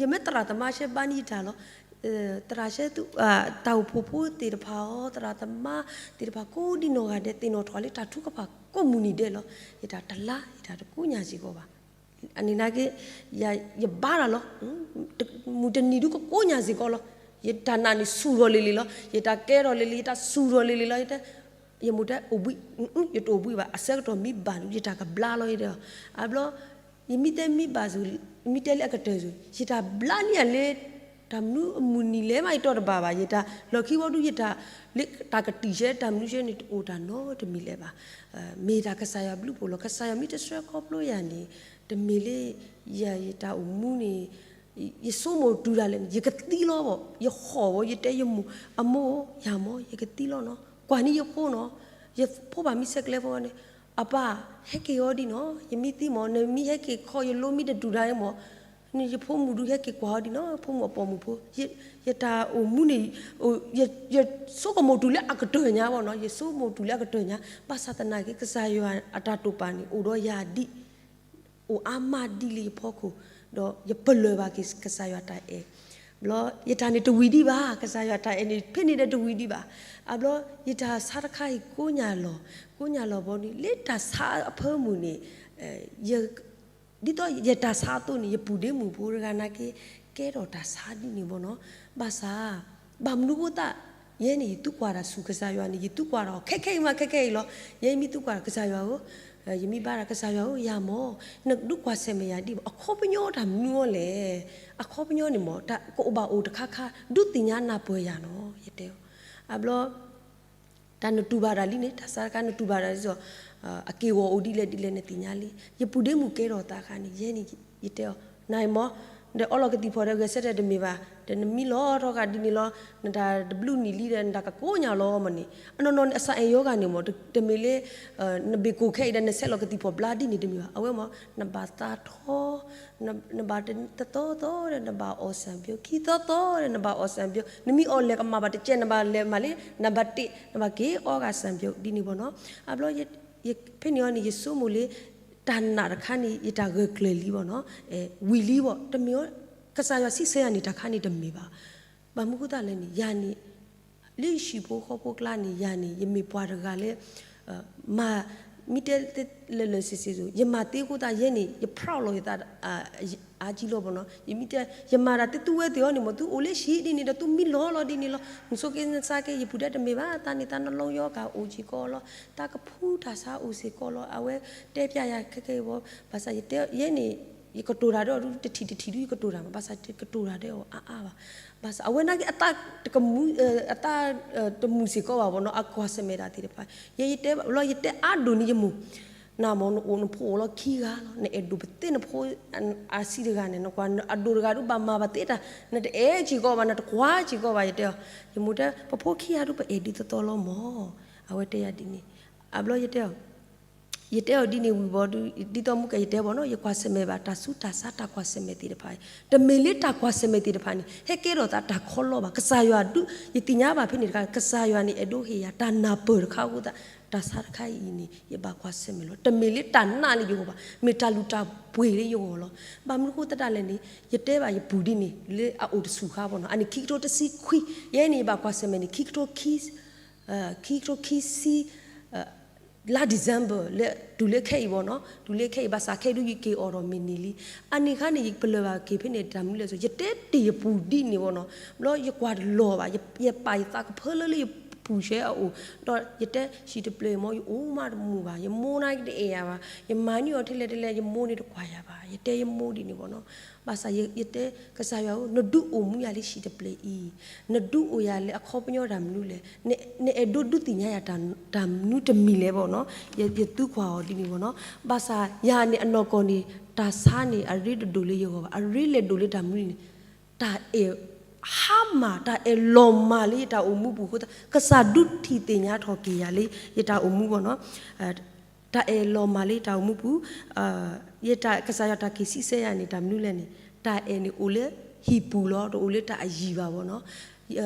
ယမ့ၢ်သရၣ်သမါရှဲဘါန့ၢ်ယတၢ်လီၤ. သရၣ်ရှဲ, တၢ်အိၣ်ဖှိၣ်ဖိသ့ၣ်တဖၣ်အီၤ, သရၣ်သမါသ့ၣ်တဖၣ်ကိးဒံနီၢ်ဂၤဒဲး သ့ၣ်နီၣ်ထီၣ်လၢတၢ်ထုကဖၣ်ကိးမုၢ်နံၤဒဲးလီၤ. ယတၢ်တလါ ယတၢ်တကိးညါစ့ၢ်ကီးဘၣ်. အန့ၣ်နာ်က့ ယဘါတၢ်လီၤ. မုၢ်တနံၤဒုးကကိးညါစ့ၢ်ကီးလီၤ. ယတၢ်နာ်န့ၣ်ဆူၣ်ထီၣ်လံၤလံၤလီၤ. ယတၢ်ကဲထီၣ်လံၤလံၤ ယတၢ်ဆူၣ်ထီၣ်လံၤလံၤလီၤ. ယတဲ ယမိၢ်တဲ အိၣ်ဘှံး, ယတအိၣ်ဘှံးဘၣ်, အဆၢကတီၢ်မံဘၣ်ဒုး ယတၢ်ကဘျါလီၤ ယတဲအီၤ. အဘျီ ယမ့ၢ်တဲမံဘၣ်စိၤ, မ့ၢ်တဲလၢအကတၢၢ်စိၤ ယတၢ်ဘျါန့ၢ်ယၤလၢ တၢ်မနုၤအမုၢ်နံၤလဲၣ်မး ယတီတဘၣ်ဘၣ်. ယတၢ်လီၢ်ခံဝံၤဒုး ယတၢ်လၢတၢ်ကတံၢ်ရှဲ တၢ်မနုၤရှဲန့ၣ် တအိၣ်တၢ်နီတမံၤလၢၤဘၣ်. မ့ၢ်တၢ်ကစၢ်ယွၤဘျုးဖှိၣ်လီၤ. ကစၢ်ယွၤမ့ၢ်တဆှၢခီဖျိယၤန့ၣ် တမ့ၢ်လၢယၤ ယတၢ်အိၣ်မူန့ၣ် ယဆိကမိၣ်တုၤဒၣ်လဲာ်န့ၣ် ယကသံလီၤဘၣ်, ယဟီၣ်ဝဲ ယတဲယမိၢ်, အမိၢ်ဧၢ ယၤမိၢ် ယကသံလီၤနီၤ, ကွၢ်န့ၢ်ယဖိနီၤ, ယဖိဘၣ်မ့ၢ်ဆဲးကျဲဖိန့ၣ်, အပၢ် ဟဲက့ၤအီၤဒံးနီၤ, ယမ့ၢ်သံမၢ် နမ့ၢ်ဟဲက့ၤခီယလိမ့ၢ်တတုၤဒၣ်မၢ်, ယဖိမုၣ်ဒုးဟဲက့ၤကွၢ်အီၤဒံးနီၤ, ဖိမုၣ်အပိာ်မုၣ်ဖိ, ယတၢ်အိၣ်မူန့ၣ်, ယဆိကမိၣ်တုၤလၢအကတၢၢ်ညါဘၣ်နီၤ, ယဆိကမိၣ်တုၤလၢအကတၢၢ်ညါ, ဘၣ်ဆၣ်သနာ်က့ ကစၢ်ယွၤအတၢ်တိာ်ပာ်န့ၣ် အိၣ်ဒီးယၤဒံး အိၣ်အါမးဒ်လၢယဖီခိၣ်, ဒီးယပလၢၢ်ဘၣ်က့ၤကစၢ်ယွၤတၢ်အဲၣ်, ဘျီယတၢ်န့ၣ်တဝံၤဒံးဘၣ်, ကစၢ်ယွၤတၢ်အဲၣ်န့ၣ် ဖဲန့ၣ်ဒီးတဝံၤဒံးဘၣ်, အဘျီယတၢ်ဆါတခါအံၤကိညၢ်လီၤ, ကိညၢ်လီၤဘီန့ၣ် လၢတၢ်ဆါအဖၢမုၢ်န့ၣ် ဒ်သိးယတၢ်ဆါအသိးန့ၣ် ယပုၢ်ဒ့မုၣ်ဖိတဂၤနာ်က့ ကဲထီၣ်တၢ်ဆါဒ်န့ၣ်ဘီနီၤ, ဘၣ်ဆၣ် ဘၣ်မနုၤဃိသတး ယဲန့ၣ် ယသုကွၢ်တၢ်ဆူၣ်ကစၢ်ယွၤန့ၣ် ယသုကွၢ်တၢ်အီၤ ခဲခဲအံၤမး ခဲခဲအံၤလီၤ, ယဲမ့ၢ်သုကွၢ်တၢ်ကစၢ်ယွၤဧၢ, ယမ့ၢ်ဘါတၢ်ကစၢ်ယွၤဧၢ ယၤမၢ်, နဒုးကွၢ်ဆၢၣ်မဲာ်ယၤဒံးဘၣ်, အခီပညီတၢ်မနုၤအီၤလဲၣ်, အခီပညီန့ၣ်မၢ် ကအိၣ်ဘၣ်အိၣ်တခါခါ ဒုးသ့ၣ်ညါနၢ်ပၢၢ်ယၤနီၤ ယတဲအီၤ, အဘျီ တၢ်နတူၢ်ဘၣ်တၢ်လံန့ၣ် တၢ်ဆါတခါနတူၢ်ဘၣ်တၢ်လံစီၤ, အက့ၢ်ဂီၤအိၣ်ဒ်လဲၣ်ဒ်လဲၣ်နသ့ၣ်ညါလံ, ယပုၢ်ဒ့မုၣ်ကဲထီၣ်သးအခါန့ၣ် ယဲန့ၣ် ယတဲအီၤ နအံၤမၢ်, ဒီးအီလီၤကသံၣ်ဖီၣ်ဒီးဂဲၤဆၢထၢၣ်တမ့ၢ်ဘၣ်, ဒီးနမံလီၤထီၣ်ဂၤဒ်န့ၣ်လီၤ, နတၢ်တဘျုးနံၣ်လံဒီးနတၢ်ကကိညၢ်လီၤမၢ်န့ၣ်, အနီၢ်နီၢ်န့ၣ် အစၢ်အဲၣ်ယီၤဂၤန့ၣ်မၢ်, တမ့ၢ်လၢ နဘ့ၣ်ကိၢ်ခဲအံၤဒီးနဆဲးလီၤကသံၣ်ဖီၣ်ဘျါဒ်န့ၣ်တမ့ၢ်ဘၣ်, အဝဲမၢ် နဘၣ်သးထီ နဘၣ်တသီသီဒီး နဘၣ်အီၣ်စၢ်ဘျိး, ခံသီသီဒီး နဘၣ်အီၣ်စၢ်ဘျိး, နမ့ၢ်အီၣ်လဲၤကမၣ်ဘၣ်တကဲး နဘၣ်လဲၤမၤလၢ နဘၣ်တ့ၢ် နဘၣ်က့ၤအီဂၤစၢ်ဘျိးဒ်န့ၣ်ဘီနီၤ, အဘျီ ဖဲန့ၣ်အီၤန့ၣ် ယဆိကမိၣ်လၢ တၢ်နာ်တခါန့ၣ် ယတၢ်ဂၢၢ်ကျၢၤလံဘီနီၤ, ဝံၤလံဘီ, တမ့ၢ်အီၤ ကစၢ်ယွၤစံးဆၢယၤန့ၣ် တၢ်ခါန့ၣ်တမ့ၢ်ဘၣ်, ဘၣ်မနုၤဃိသတးလဲၣ်န့ၣ် ယၤန့ၣ် လၢယဟံၣ်ဖိဃီဖိကျါန့ၣ် ယၤန့ၣ် ယမ့ၢ်ပှၤတဂၤလၢ မၤ မ့ၢ်တဲလၢလၢဆ့ဆ့ ယမၤသ့အဃိသတး ယဲန့ၣ် ယ proud လီၤယသး အါကံလီၤဘီနီၤ, ယမ့ၢ်တဲ ယမၤတၢ်သ့သုဝဲသ့ၣ်အီၤန့ၣ်မၢ် သုအိၣ်လၢဟံၣ်ဒ်န့ၣ်ဒီး သုမံလီၤလီၤဒ်န့ၣ်လီၤ, နဆိက့နဆါက့ ယပုၢ်ဒ့တမ့ၢ်ဘၣ်, သးန့ၣ်သးနလီယီကအိၣ်စ့ၢ်ကီးလီၤ, တၢ်ကဖူတၢ်ဆါအိၣ်စ့ၢ်ကီးလီၤ, အဝဲတဲပျဲယၤခဲခဲအံၤဘီ, ဘၣ်ဆၣ်ယတဲ ယဲန့ၣ် ယကတိၤတၢ်ဒီးအီၤဒုး တထံၣ်တထံၣ်ဒုး ယကတိၤတၢ်မး, ဘၣ်ဆၣ်ယကတိၤတၢ်ဒီးအီၤအါအါဘၣ်, ဘၣ်ဆၣ်အဝဲနာ်က့ အသးတကမူ အသးတမုာ်စ့ၢ်ကီးဘၣ်ဘီနီၤ, အကွၢ်ဆၢၣ်မဲာ်တၢ်သ့ၣ်တဖၣ်, ယဲယတဲလီၤ ယတဲအါဒိၣ်န့ၣ်ယမိၢ်, နမၢ် နအိၣ်နဖိအိၣ်လီၤခံဂၤလီၤ, နအဲၣ်ဒိးပသ့နဖိ အဆံးတဂၤန့ၣ် နကွၢ်အဒိၣ်တဂၤဒုးဘၣ်မၤဘၣ်သ့တၢ်, နတအဲၣ်စ့ၢ်ကီးဘၣ် နတကွၢ်စ့ၢ်ကီးဘၣ် ယတဲအီၤ, ယမိၢ်တဲ ပဖိခံဂၤဒုးပအဲၣ်ဒ်သိးသိးလီၤမၢ်, အဝဲတဲယၤဒ်န့ၣ်, အဘျီယတဲအီၤ ယတဲအီၤဒ်န့ၣ်ဝံၤဘီဒုး ဒ်သိးမုၢ်ကဲယတဲဘီနီၤ ယကွၢ်ဆၢၣ်မဲာ်ဘၣ် တၢ်ဆူးတၢ်ဆါတၢ်ကွၢ်ဆၢၣ်မဲာ်သ့ၣ်တဖၣ်အံၤ, တမ့ၢ်လၢတၢ်ကွၢ်ဆၢၣ်မဲာ်သ့ၣ်တဖၣ်န့ၣ် ဟဲကဲထီၣ်သးတၢ်ခီလီဘၣ်. ကစၢ်ယွၤဒုး ယသ့ၣ်ညါဘၣ်ဖဲန့ၣ်တခါ ကစၢ်ယွၤန့ၣ် အဲၣ်ဒိးဟ့ၣ်ယၤတၢ်နၢ်ပၢၢ်တခါအဃိသတး တၢ်ဆါတခါအံၤန့ၣ် ယဘၣ်ကွၢ်ဆၢၣ်မဲာ်လီၤ. တမ့ၢ်လၢတၢ်နာ်လၢယဂီၢ်ဘၣ်, မ့ၢ်တၢ်လုၢ်တၢ်ပှ့ၤလၢယဂီၢ်လီၤ. ဘၣ်မနုၤဃိသတးလဲၣ်န့ၣ် ယတဲဘၣ်ယပုၢ်ဒ်န့ၣ် လၢအအိၣ်တဆူၣ်ဃါဘီနီၤ အန့ၣ် ခံကထိတဆံခွံ, ယဲန့ၣ် ယဘၣ်ကွၢ်ဆၢၣ်မဲာ်န့ၣ် ခံကထိခံ ခံကထိခံဆံ လါ December လၢ တုၤလၢခဲအံၤဘီနီၤ, တုၤလၢခဲအံၤ ဘၣ်ဆၣ်ခဲဒုးယက့ၤအိၣ်ဒီးမ့ၢ်န့ၢ်လံ. အန့ၣ်ခါန့ၣ် ယပလၢၢ်ဘၣ်က့ၤဖဲန့ၣ် တၢ်မနုၤလဲၣ်စိ ယတဲတ့ၢ်ယပုၢ်ဒ်န့ၣ်ဘီနီၤ, ဘျီယကွၢ်တလီၤဘၣ်, ယပာ်ယသးကဖၢလၢလၢယပုၢ်ဆဲအအိၣ်, ဒီးယတဲ ဟံၣ်တဖျၢၣ်အံၤမၢ် ယအိၣ်မးတမုာ်ဘၣ်, ယမိၢ်နာ်က့တအဲၣ်ယၤဘၣ်, ယမၤန့ၢ်အီၤထဲလဲၣ်ထဲလဲၣ် ယမိၢ်န့ၣ်တကွၢ်ယၤဘၣ်, ယတဲယမိၢ်ဒ်န့ၣ်ဘီနီၤ. ဘၣ်ဆၣ်ယ ယတဲ ကစၢ်ယွၤဧၢ, နဒုးအိၣ်မူယၤလၢဟံၣ်တဖျၢၣ်အံၤ, နဒုးအိၣ်ယၤလၢအခီပညီတၢ်မနုၤလဲၣ်, နအဲၣ်ဒိးဒုးသ့ၣ်ညါယၤတၢ်မနုၤတမံၤလဲၣ်ဘီနီၤ. ယသုကွၢ်အီၤဒ်န့ၣ်ဘီနီၤ. ဘၣ်ဆၣ်ယၤန့ၣ်အနီၢ်ကီၢ်န့ၣ် တၢ်ဆါန့ၣ် အရ့တဒိၣ်လၢယဂီၢ်ဘၣ်, အရ့လဲၤဒိၣ်လၢတၢ်မနုၤန့ၣ်, တၢ်အဲၣ်ဟါမၢ် တၢ်အဲၣ်လီၤမၢ်လၢယတၢ်အိၣ်မူပူၤအဃိသတး ကစၢ်ဒုးထံၣ်သ့ၣ်ညါထီၣ်က့ၤယၤလၢယတၢ်အိၣ်မူဘီနီၤ. တၢ်အဲၣ်လီၤမၢ်လၢယတၢ်အိၣ်မူပူၤ, ယတၢ် ကစၢ်ယွၤတၢ်က့ၤစံးဆၢယၤန့ၣ် တၢ်မနုၤလဲၣ်န့ၣ်, တၢ်အဲၣ်န့ၣ်အိၣ်လၢဟံၣ်ပူၤလီၤ, တအိၣ်လၢတၢ်အယံၤဘၣ်ဘီနီၤ.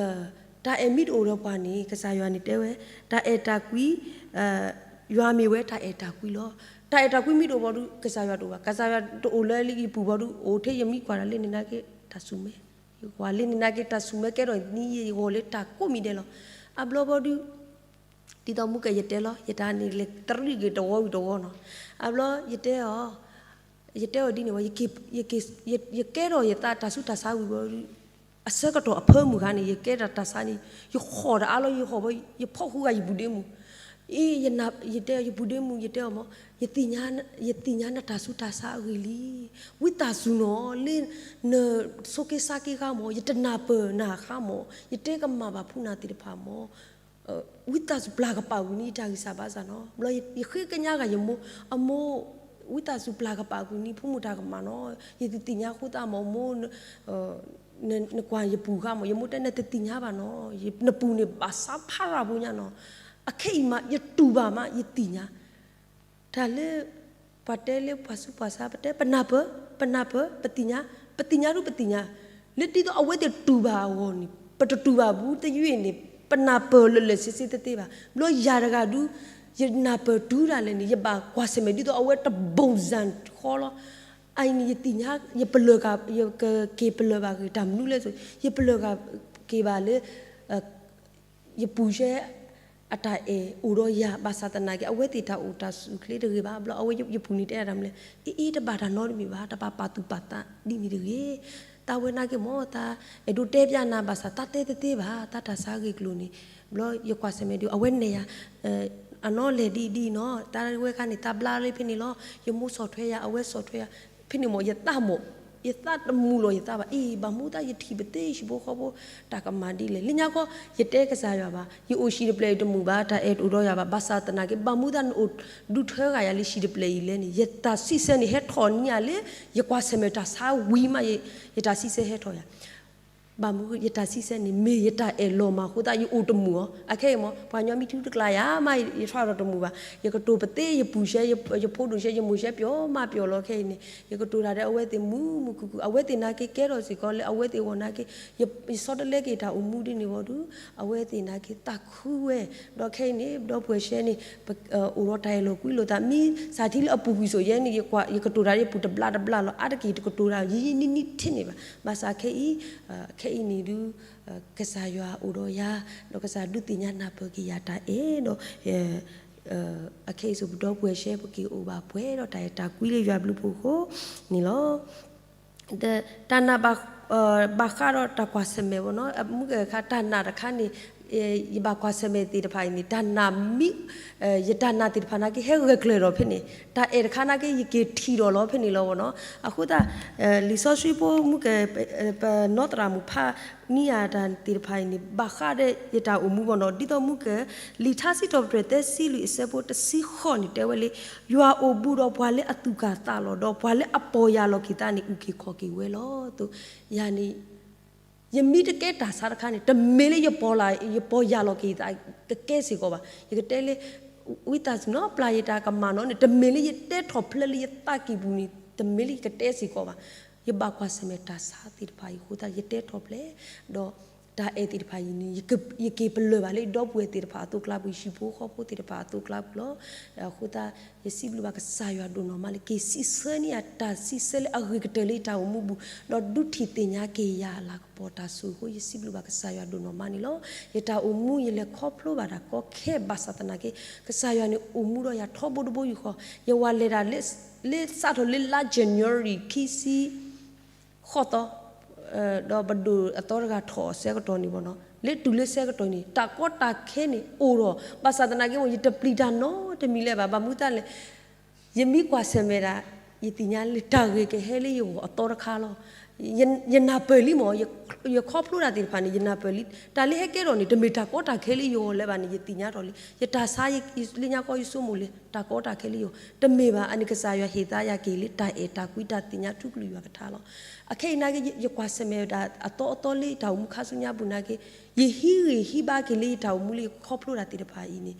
တၢ်အဲၣ်မ့ၢ်တအိၣ်ဒီးပှၤန့ၣ် ကစၢ်ယွၤန့ၣ်တဲဝဲ, တၢ်အဲၣ်တၢ်ကွံ, ယွၤမ့ၢ်ဝဲတၢ်အဲၣ်တၢ်ကွံလီၤ. တၢ်အဲၣ်တၢ်ကွံမ့ၢ်တအိၣ်ဘီဒုး ကစၢ်ယွၤတအိၣ်ဘၣ်, ကစၢ်ယွၤတအိၣ်လၢယပူၤဘီဒုး အိၣ်ထဲယမံကွၢ်တၢ်လၢန့ၣ်နာ်က့ တၢ်ဆူၣ်မဲ, ယကွၢ်လၢန့ၣ်နာ်က့ တၢ်ဆူၣ်မဲကဲထီၣ်န့ၢ်ယဂီၢ်လၢတၢ်ကိးမံၤဒဲးလီၤ. အဘျီဘီဒုး ဒ်သိးမုၢ်ကဲယတဲလီၤ, ယတၢ်န့ၣ်လဲၤတရံးက့ၤတဝီဝံၤတဝီနီၤ. အဘျီ ယတဲအီၤ, ယတဲအီၤဒ်န့ၣ်ဝဲ, ယကဲထီၣ်ယသးတၢ်ဆူးတၢ်ဆါဝံၤဘီဒုး အဆၢကတီၢ်အဖၢမုၢ်ခါန့ၣ် ယကဲထီၣ်တၢ်ဆါန့ၣ် ယဟီၣ်တအါလီၤ, ယဟီၣ်ဘီ ယဖီၣ်ဃုဂၤယပုၢ်ဒ့မုၣ်, အ့ ယတဲယပုၢ်ဒ့မုၣ် ယတဲအီၤမၢ်, ယသ့ၣ်ညါနတၢ်ဆူးတၢ်ဆါအဂ့ၢ်လံ. ဝံသးစူၤနီၤ လၢနဆိးက့ဆါက့ဃါမၢ်, ယတနၢ်ပၢၢ်နၤဃါမၢ်, ယတဲကမၣ်ဘၣ်ဖုနၤသ့ၣ်တဖၣ်မၢ်, ဝံသးစူၤပျၢ်ကပာ်ဝံၤန့ၣ် ယတၢ်ဂံၢ်စၢ်ဘါစၢ်နီၤ. ဘျီယဃ့ကညးဂၤယမိၢ်, အမိၢ် ဝံသးစူၤပျၢ်ကပာ်ကွံာ်နံၤ ဖိမုၣ်တၢ်ကမၣ်နီၤ, ယတသ့ၣ်ညါဃိသတးမ့ၢ်မိၢ်, နကွၢ်ယပူၤဃါမ့ၢ် ယမိၢ်တဲနတသ့ၣ်ညါဘၣ်နီၤ, နပူၤန့ၣ် ဘၣ်ဆါဖးရၤဖိညါနီၤ, အခဲအံၤမး ယတူၢ်ဘၣ်မး ယသ့ၣ်ညါ တၢ်လၢ ပှၤတဲလၢပှၤဆူးပှၤဆါ ပတဲပနၢ်ပၢၢ်, ပနၢ်ပၢၢ် ပသ့ၣ်ညါ, ပသ့ၣ်ညါဒုပသ့ၣ်ညါ, လၢဒ်သိးအဝဲသ့ၣ်တူၢ်ဘၣ်အဂီၢ်န့ၣ် ပတတူၢ်ဘၣ်ဘူးသယုၢ်အံၤန့ၣ် ပနၢ်ပၢၢ်လၢာ်လၢာ်ဆ့ဆ့တသ့ဘၣ်. ဘျီယၤတဂၤဒု ယနၢ်ပၢၢ်တုၤဒၣ်လဲာ်န့ၣ် ယဘၣ်ကွၢ်ဆၢၣ်မဲာ်ဒ်သိးအဝဲတဘိၣ်စၣ်ဃီလီၤ. အအံၤန့ၣ် ယသ့ၣ်ညါ ယပလၢၢ်က ယကက့ၤပလၢၢ်ဘၣ်ဂ့ၤ တၢ်မနုၤလဲၣ်, ယပလၢၢ်က့ၤဘၣ်လၢ ယပူၤရှဲ အတၢ်အဲၣ်အိၣ်ဒီးယၤ ဘၣ်ဆၣ်သနာ်က့ အဝဲသ့ၣ်တၢ်အိၣ်တၢ်ဆိးအချ့တဂ့ၤဘၣ်. ဘျီအဝဲယပူၤန့ၣ်တဲဒၣ်တၢ်မနုၤလဲၣ်, အ့အ့ တဘၣ်တၢ်နီတမံၤဘၣ်, တဘၣ်ပာ်သူၣ်ပာ်သးဒ်န့ၣ်တဂ့ၤ. သးဝဲနာ်က့မ့ၢ် သးအဲၣ်ဒိးတဲပျးနၤ ဘၣ်ဆၣ်သးတဲတသ့ဘၣ် သးတၢ်ဆါဂ့ၢ်ကျိၤန့ၣ်. ဘျီယကွၢ်ဆၢၣ်မဲာ်ဒု အဝဲနဲၣ်ယၤ အနီၢ်လဲၢ်ဒ်အံၤဒ်အံၤနီၤ, သးဝဲခါန့ၣ် သးဘျါလၢဖဲန့ၣ်လီၤ. ယမိၢ်ဆီၣ်ထွဲယၤ အဝဲဆီၣ်ထွဲယၤ ဖဲန့ၣ်မ့ၢ် ယသးမ့ၢ် ယသးတမူလီၤယသးဘၣ်. အ့ ဘၣ်မနုၤသးယထံၣ်ပသ့ဟံၣ်ဖိဃီဖိ တၢ်ကမၣ်ဒ်လဲၣ်. လၢညါခီ ယတဲကစၢ်ယွၤဘၣ်, ယအိၣ်ဟံၣ်တဖျၢၣ်အံၤတမုာ်ဘၣ်, တၢ်အဲၣ်တအိၣ်ဒီးယၤဘၣ်. ဘၣ်ဆၣ်သနာ်က့ ဘၣ်မနုၤသးနအိၣ်ဒုးထွဲဂၤယၤလၢဟံၣ်တဖျၢၣ်အံၤလဲၣ်န့ၣ် ယတၢ်စံးဆၢန့ၣ် ဟဲထီၣ်န့ၢ်ယၤလၢ ယကွၢ်ဆၢၣ်မဲာ်တၢ်ဆါဝံၤမး ယတၢ်စံးဆၢဟဲထီၣ်ယၤ ဘၣ်မနုၤ ယတၢ်စံးဆၢန့ၣ် မ့ၢ်ယတၢ်အဲၣ်လီၤမၢ်အဃိသတး ယအိၣ်တမုာ်အီၤ. အခဲအံၤမ့ၢ် ပှၤညီမ့ၢ်ထုတကျါယၤမး ယထီၣ်ဒီးတမုာ်ဘၣ်. ယကတိၤပသ့ ယပူၤရှဲ ယဖိဒိၣ်ရှဲ ယမိၢ်ရှဲ ပျီမးပျီလီၤ. ခဲအံၤန့ၣ် ယကတိၤတၢ်ဒီးအဝဲသ့ၣ်မုာ်မုာ်ခုၣ်ခုၣ် အဝဲသ့ၣ်နာ်က့ကဲထီၣ်စ့ၢ်ကီးလၢအဝဲသ့ၣ်အဂီၢ်နာ်က့ ယဆီတလဲက့ၤတၢ်အိၣ်မူဒ်န့ၣ်ဝံၤဒီး အဝဲသ့ၣ်နာ်က့သးခုဝဲ ဒီးခဲအံၤန့ၣ် ဒီပုၢ်ဝဲၢ်ရှဲန့ၣ် အိၣ်ဒီးတၢ်အဲၣ်လီၤကွံလိာ်သး မ့ၢ်စးထံလၢအပူၤကွံာ်စိၤယဲန့ၣ် ယကတိၤတၢ်ဒီးယပူၤတဘျါတဘျါလီၤ. အါတက့ၢ်တကတိၤတၢ် ယံာ်ယံာ်နံၣ်နံၣ်ထဲန့ၣ်ဘၣ်. ဘၣ်ဆၣ်ခဲအံၤ ခဲအံၤန့ၣ်ဒု ကစၢ်ယွၤအိၣ်ဒီးယၤ ဒီးကစၢ်ဒုးသ့ၣ်ညါနၢ်ပၢၢ်က့ၤယၤတၢ်အဲၣ်ဒီး အခဲအံၤစိၤ ပဒီပုၢ်ဝဲၢ်ရှဲ ပက့ၤအိၣ်ဘၣ်ပှဲၤဒီးတၢ်အဲၣ်တၢ်ကွံလၢယွၤဘျုးဖှိၣ်အဃိန့ၣ်လီၤ. တၢ်နာ်ဘၣ်ဃးဒီးတၢ်ကွၢ်ဆၢၣ်မဲာ်ဘၣ်နီၤ မုၢ်ကခါ တၢ်နာ်တခါန့ၣ် ယဘၣ်ကွၢ်ဆၢၣ်မဲာ်သ့ၣ်တဖၣ်အံၤန့ၣ် တၢ်နာ်မံ ယတၢ်နာ်သ့ၣ်တဖၣ်နာ်က့ ဟဲဂၢၢ်ကျၢၤဒီးဖဲန့ၣ် တၢ်အဲၣ်တခါနာ်က့ ယက့ၤထံၣ်ဒီးလီၤဖဲန့ၣ်လီၤဘၣ်နီၤ. အဃိသတး လံာ်စီဆှံဖိမုၢ်က ပနီၢ်သရၣ်မုၣ်ဖးန့ၢ်ယၤတၢ်သ့ၣ်တဖၣ်အံၤန့ၣ် ဘၣ်ဃးဒီးယတၢ်အိၣ်မူဘၣ်နီၤ ဒ်သိးမုၢ်က လံာ်ထါစံးထီၣ်ပတြၢၤသၢဆံလွံၢ်အဆၢဖိတဆံဃိးန့ၣ် တဲဝဲလၢ ယွၤအိၣ်ဘူးဒီးပှၤလၢအသူၣ်ကၢ်သးလီၤ ဒီးပှၤလၢအပီၢ်ယၢ်လီၤက့ၤသးန့ၣ် အုၣ်က့ၤခီၣ်က့ၤဝဲလီၤ. ယၤန့ၣ် ယမ့ၢ်တကဲတၢ်ဆါတခါန့ၣ် တမ့ၢ်လၢယပီၢ်လၢ် ယပီၢ်ယၢ်လီၤက့ၤသး ကကဲစ့ၢ်ကီးဘၣ်. ယကတဲလၢ ဝံသးစူၤနီၤ ပျၢ်ယတၢ်ကမၣ်နီၤန့ၣ် တမ့ၢ်လၢယတဲထီၣ်ဖျါလၢယသးကံၢ်ပူၤန့ၣ် တမ့ၢ်လၢယကတဲစ့ၢ်ကီးဘၣ်. ယဘၣ်ကွၢ်ဆၢၣ်မဲာ်တၢ်ဆါသ့ၣ်တဖၣ်အံၤအဃိသတး ယတဲထီၣ်ဖျါ ဒီးတၢ်အဲၣ်သ့ၣ်တဖၣ်အံၤန့ၣ် ယက့ၤပလၢၢ်ဘၣ်လၢယဒီပုၢ်ဝဲၢ်သ့ၣ်တဖၣ်အသိးကျါပူၤ ယဟံၣ်ဖိဃီဖိသ့ၣ်တဖၣ်အသိးကျါပူၤလီၤ. အဃိသတး ယစံးဘျုးဘၣ်ကစၢ်ယွၤဒိၣ်နီၢ်မးလၢ က့ၤစံးဆၢန့ၢ်ယၤတၢ်စံးဆၢလၢအဂ့ၤကတၢၢ်လၢယတၢ်အိၣ်မူပူၤ ဒီးဒုးထံၣ်သ့ၣ်ညါက့ၤယၤအလၤကပီၤတၢ်ဆိၣ်အဃိ ယစံးဘျုးဘၣ်ကစၢ်ယွၤဒိၣ်နီၢ်မးန့ၣ်လီၤ. ယတၢ်အိၣ်မူ ယလဲၤခီဖျိဘၣ်တၢ်ကီခဲဘၣ်ဆၣ်သနာ်က့ ကစၢ်ယွၤန့ၣ်အိၣ်မူဒီးယၤထီဘိတဘိယူၢ်ဃီ, ယဝၤလဲၤတၢ်လၢ လၢစးထီၣ်လၢလါ January ခံဆံ ဃိးသီ ဒီးပဒိၣ်အသီတဂၤထီၣ်အဆၢကတီၢ်န့ၣ်ဘၣ်နီၤ လၢတုၤလၢဆၢကတီၢ်န့ၣ် တၢ်ကီတၢ်ခဲန့ၣ်အိၣ်ဒီး ဘၣ်ဆၣ်သနာ်က့ ယတပျံၤတၢ်နီတမံၤလၢၤဘၣ်. ဘၣ်မနုၤသတးလဲၣ် ယမ့ၢ်ကွၢ်ဆၢၣ်မဲာ်ဒၣ် ယသ့ၣ်ညါလၢတၢ်ဂ့ၤကဟဲလၢယဂီၢ်အသီတခါလီၤ. ယနၢ်ပၢၢ်လံမး ယခီဖျိတၢ်သ့ၣ်တဖၣ်န့ၣ် ယနၢ်ပၢၢ်လံ တၢ်လၢဟဲကဲထီၣ်န့ၣ် တမ့ၢ်တၢ်ကီတၢ်ခဲလၢယဂီၢ်လၢၤဘၣ်န့ၣ် ယသ့ၣ်ညါထီၣ်လံ. ယတၢ်ဆါ လၢညါခီယဆိကမိၣ်လၢ တၢ်ကီတၢ်ခဲလၢယဂီၢ် တမ့ၢ်ဘၣ်. အန့ၣ်ကစၢ်ယွၤဟ့ၣ်သးယၤက့ၤလၢတၢ်အဲၣ်တၢ်ကွံတၢ်သ့ၣ်ညါထူကလုၢ်ယွၤကထါလီၤ. အခဲအံၤနာ်က့ ယကွၢ်ဆၢၣ်မဲာ်ဒၣ်အသီအသီလၢယတၢ်အိၣ်မူခါဆူညါပူၤနာ်က့ ယဟံးဂံၢ်ဟံးဘါက့ၤလၢယတၢ်အိၣ်မူလၢယခီဖျိတၢ်သ့ၣ်တဖၣ်အံၤန့ၣ်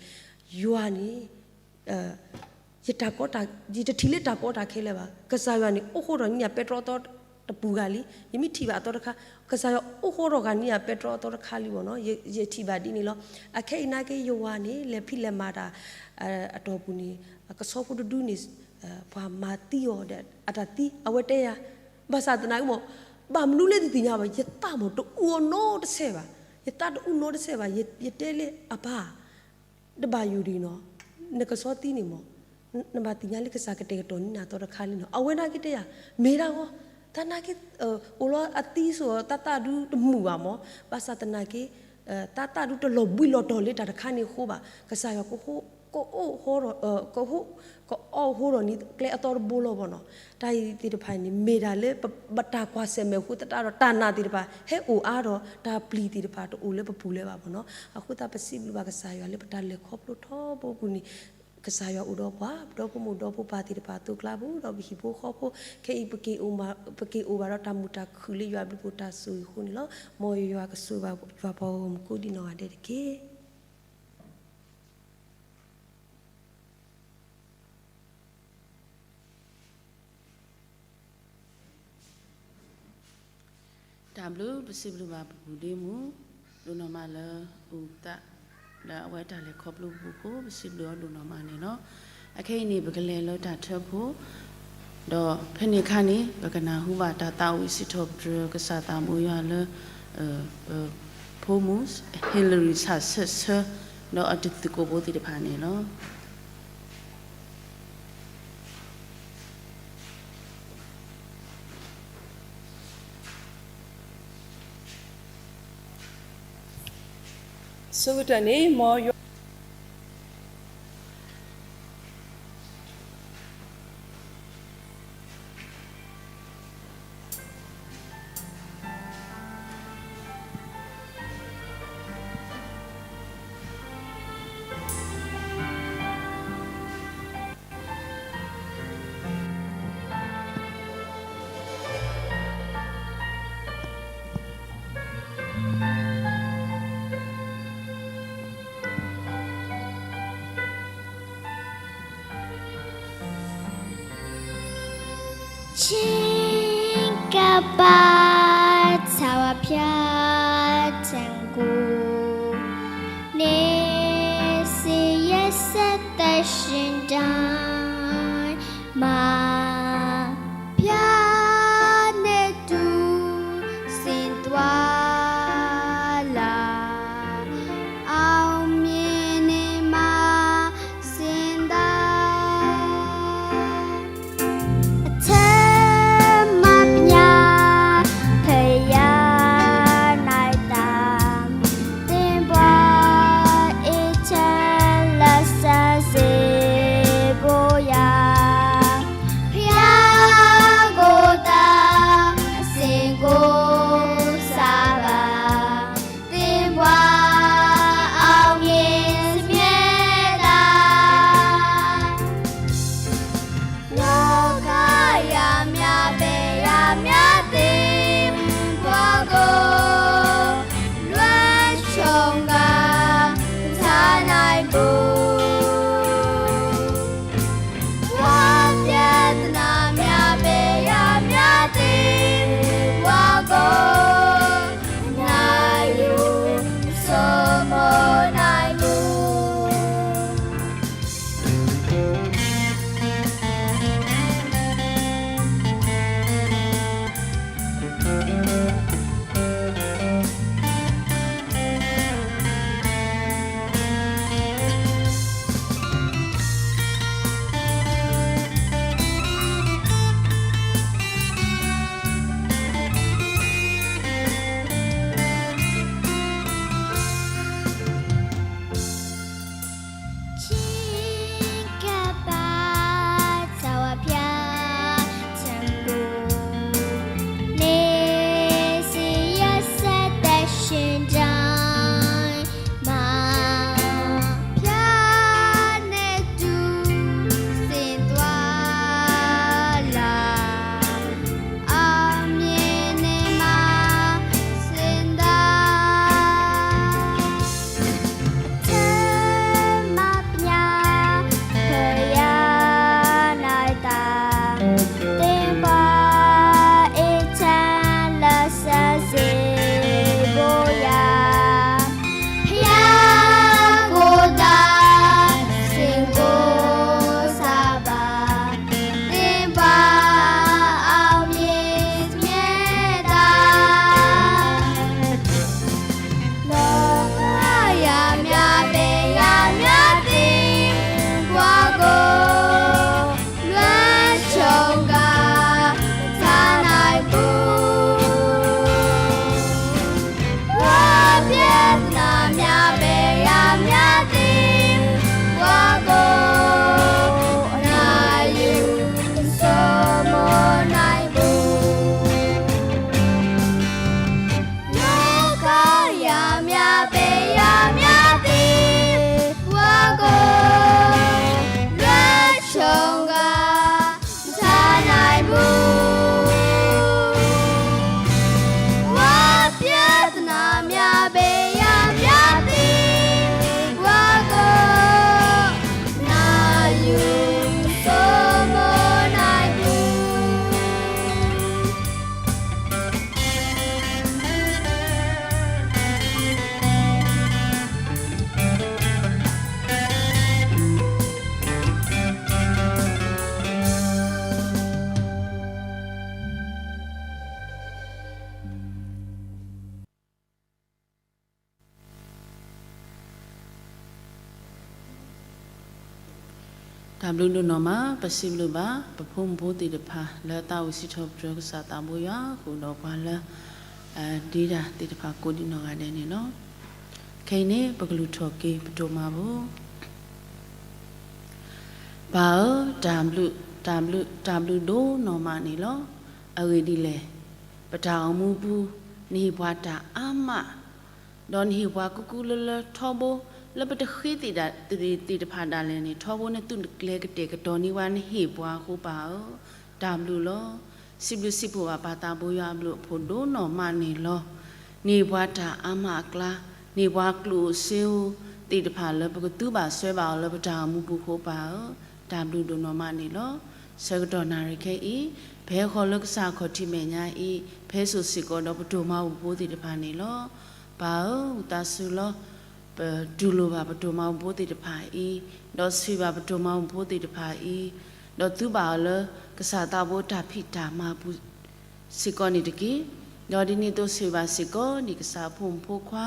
ယွၤန့ၣ် ယတၢ်ကီတၢ် ယတထံၣ်လၢတၢ်ကီတၢ်ခဲလၢၤဘၣ်. ကစၢ်ယွၤန့ၣ် အိၣ်ဃိထီၣ်န့ၢ်ယၤပဲတြီအသီတပူၤဂၤလံ. ယမ့ၢ်ထံၣ်ဘၣ်အသီတခါ ကစၢ်ယွၤအိၣ်ဃိထီၣ်ဂၤန့ၢ်ယၤပဲတြီအသီတခါလံဘၣ်နီၤ ယထံၣ်ဘၣ်ဒ်န့ၣ်လီၤ. အခဲအံၤနာ်က့ ယဝၤန့ၣ် လဲၤဖံးလဲၤမၤတၢ် အတီၢ်ပူၤန့ၣ် ကဆီဖိတဒုန့ၣ် ပှၤမၤသံအီၤဒီး အတၢ်သံ အဝဲတဲယၤ ဘၣ်ဆၣ်သနာ်က့မး ဘၣ်မနုၤလဲၣ်တသ့ၣ်ညါဘၣ် ယသးမးတအူအီၤနီတစဲးဘၣ်. ယသးတအူနီတစဲးဘၣ်. ယတဲလၢအပၢ် တဘၣ်ယိၣ်ဒံးနီၤ နကဆီသံန့ၣ်မး နဘၣ်သ့ၣ်ညါလၢကစၢ်ကတဲာ်ကတီၤန့ၢ်နၤအသီတခါလံနီၤ. အဝဲနာ်က့တဲယၤ မ့ၢ်ဒၣ်ဂီၢ် သနာ်က့ အိၣ်လီၤအသံစိၤ သးသးဒုတမုာ်ဘၣ်မး ဘၣ်ဆၣ်သနာ်က့ သးသးဒုတလီၤဘှံးလီၤတီၤလၢတၢ်တခါန့ၣ်အဃိဘၣ်. ကစၢ်ယွၤကအိၣ်ဃိထီၣ် ကအိၣ် ကအီၣ်ဃိထီၣ်န့ၢ်ကျဲအသီတဘိလီၤဘၣ်နီၤ. တၢ်အံၤသ့ၣ်တဖၣ်န့ၣ် မ့ၢ်ဒၣ်လၢပတၢ်ကွၢ်ဆၢၣ်မဲာ်အဃိသတးဒီး တၢ်နာ်သ့ၣ်တဖၣ် ဟဲအိၣ်အါဒီး တၢ်ပျံၤသ့ၣ်တဖၣ်တအိၣ်လၢပပူၤလၢၤဘၣ်ဘၣ်နီၤ. အဃိသတးပစံးဘျုးဘၣ်ကစၢ်ယွၤလၢပတၢ်လဲၤခီဖျိထီဘိပူၤန့ၣ် ကစၢ်ယွၤအိၣ်ဒီးပှၤ ပဒီဖိမိၢ်ဒီဖိပၢ်သ့ၣ်တဖၣ်အသိးအကျါပူၤ ဒီးပဟံၣ်ဖိဃီဖိ ခဲအံၤ ပက့ၤအိၣ်ဘၣ်ဒီးတၢ်မုာ်တၢ်ခုၣ်လၢယွၤအဘျုးအဖှိၣ်တၢ်ဆိၣ်ဂ့ၤအဃိန့ၣ်လီၤ. မ်ယွၤကဆိၣ်ဂ့ၤဘၣ်ယွၤပှၤဂီၢ်မုၢ်ကိးဒံးနီၢ်ဂၤဒဲးတက့ၢ်. တၢ်ဘျုး ပစံးဘျုးဘၣ်ပပုၢ်ဒ့မုၣ် ဒိၣ်နီၢ်မးလၢအုၣ်သး ဒီးအဝဲတၢ်လဲၤခီဖျိပူၤဖိ ပစံးဘျုးအီၤဒိၣ်နီၢ်မးန့ၣ်လီၤ. အခဲအံၤန့ၣ် ပကလဲၤလၢတၢ်ထၢဖှိၣ် ဒီးဖဲန့ၣ်အခါန့ၣ် ပကနၢ်ဟူဘၣ်တၢ်သးဝံၣ်စံးထီၣ်ပတြၢၤကစၢ်သးဘိယွၤလၢ ပဖိမုၣ် Hillary ဆၣ်ဆၢဆၢ ဒီးအတံၤသကိးဖိသ့ၣ်တဖၣ်န့ၣ်လီၤ. ဆိကတၢၢ်န့ၣ် မ်ယွၤ 请把草花飘得远，你是夜色的时代吗？飘得多心多了，熬夜你吗？ စံဒၣ် အထမပြ တၢ်ဘျုးဒိၣ်နီၢ်မး ပစံးဘျုးဘၣ် ပဖိမုၣ်ဖိသ့ၣ်တဖၣ် လၢသးဝံၣ်စံးထီၣ်ပတြၢၤကစၢ်သးဘိယွၤ ဃုာ်ဒီးပှၤလၢ ဒ့တၢ်သ့ၣ်တဖၣ်ကိးဒံးနီၢ်ဂၤဒဲးန့ၣ်လီၤ. ခဲအံၤန့ၣ် ပကလူၤထီၣ်က့ၤပတိၢ်မၤဘူၣ် ပၢ်ဧၢ, တၢ်ဘျုး, တၢ်ဘျုး, တၢ်ဘျုးဒိၣ်နီၢ်မးန့ၣ်လီၤ. အဂ့ၢ်ဒ်လဲၣ်, ပတၢ်အိၣ်မူပူၤ နဟ့ၣ်ပှၤတၢ်အါမး, ဒီးနဟ့ၣ်ပှၤကူကူလၢလၢထီဘိ လၢပတဃ့သ့ၣ်တဖၣ်ဒၣ်လဲာ်န့ၣ် ထီဘိနသူၣ်ကျဲၤကတဲာ်ကတီၤန့ၢ်ပှၤ နဟ့ၣ်ပှၤအဃိ ပၢ်ဧၢ, တၢ်ဘျုးလီၤ. စံးဘျုးစံးဖှိၣ်ဘၣ်ပၢ်သးဘိယွၤအဘျုးအဖှိၣ်ဒိၣ်နီၢ်မးန့ၣ်လီၤ. နဟ့ၣ်ပှၤတၢ်အါမးအကျါ, နဟ့ၣ်ပှၤကျိၣ်ဧိၤစ့ဧိၤသ့ၣ်တဖၣ်လၢပကသူဘၣ်စွဲဘၣ်အီၤလၢပတၢ်အိၣ်မူပူၤအဃိ ပၢ်ဧၢ, တၢ်ဘျုးဒိၣ်နီၢ်မးန့ၣ်လီၤ. ဆၢကတီၢ်နၣ်ရံၣ်ခဲအံၤ ပဟဲဃီၤလၢကစၢ်အခီၣ်ထံးမဲာ်ညါအံၤ ပဟဲစိာ်စ့ၢ်ကီးဒီးပတိၢ်မၤဘူၣ်ဖိသ့ၣ်တဖၣ်န့ၣ်လီၤ. ပၢ်ဧၢ, ဝံသးစူၤလီၤ. ပတူၢ်လိာ်ဘၣ်ပတိၢ်မၤဘူၣ်ဖိသ့ၣ်တဖၣ်အံၤ, ဒီးဆိၣ်ဂ့ၤဘၣ်ပတိၢ်မၤဘူၣ်ဖိသ့ၣ်တဖၣ်အံၤ, ဒီးသူဘၣ်အီၤလၢကစၢ်သးဘိတၢ်ဖံးတၢ်မၤပူၤစ့ၢ်ကီးန့ၣ်တက့ၢ်. ဒီးဒ်န့ၣ်အသိးဆိၣ်ဂ့ၤဘၣ်စ့ၢ်ကီး ဒ်ကစၢ်အဖိမုၣ်ဖိခွါ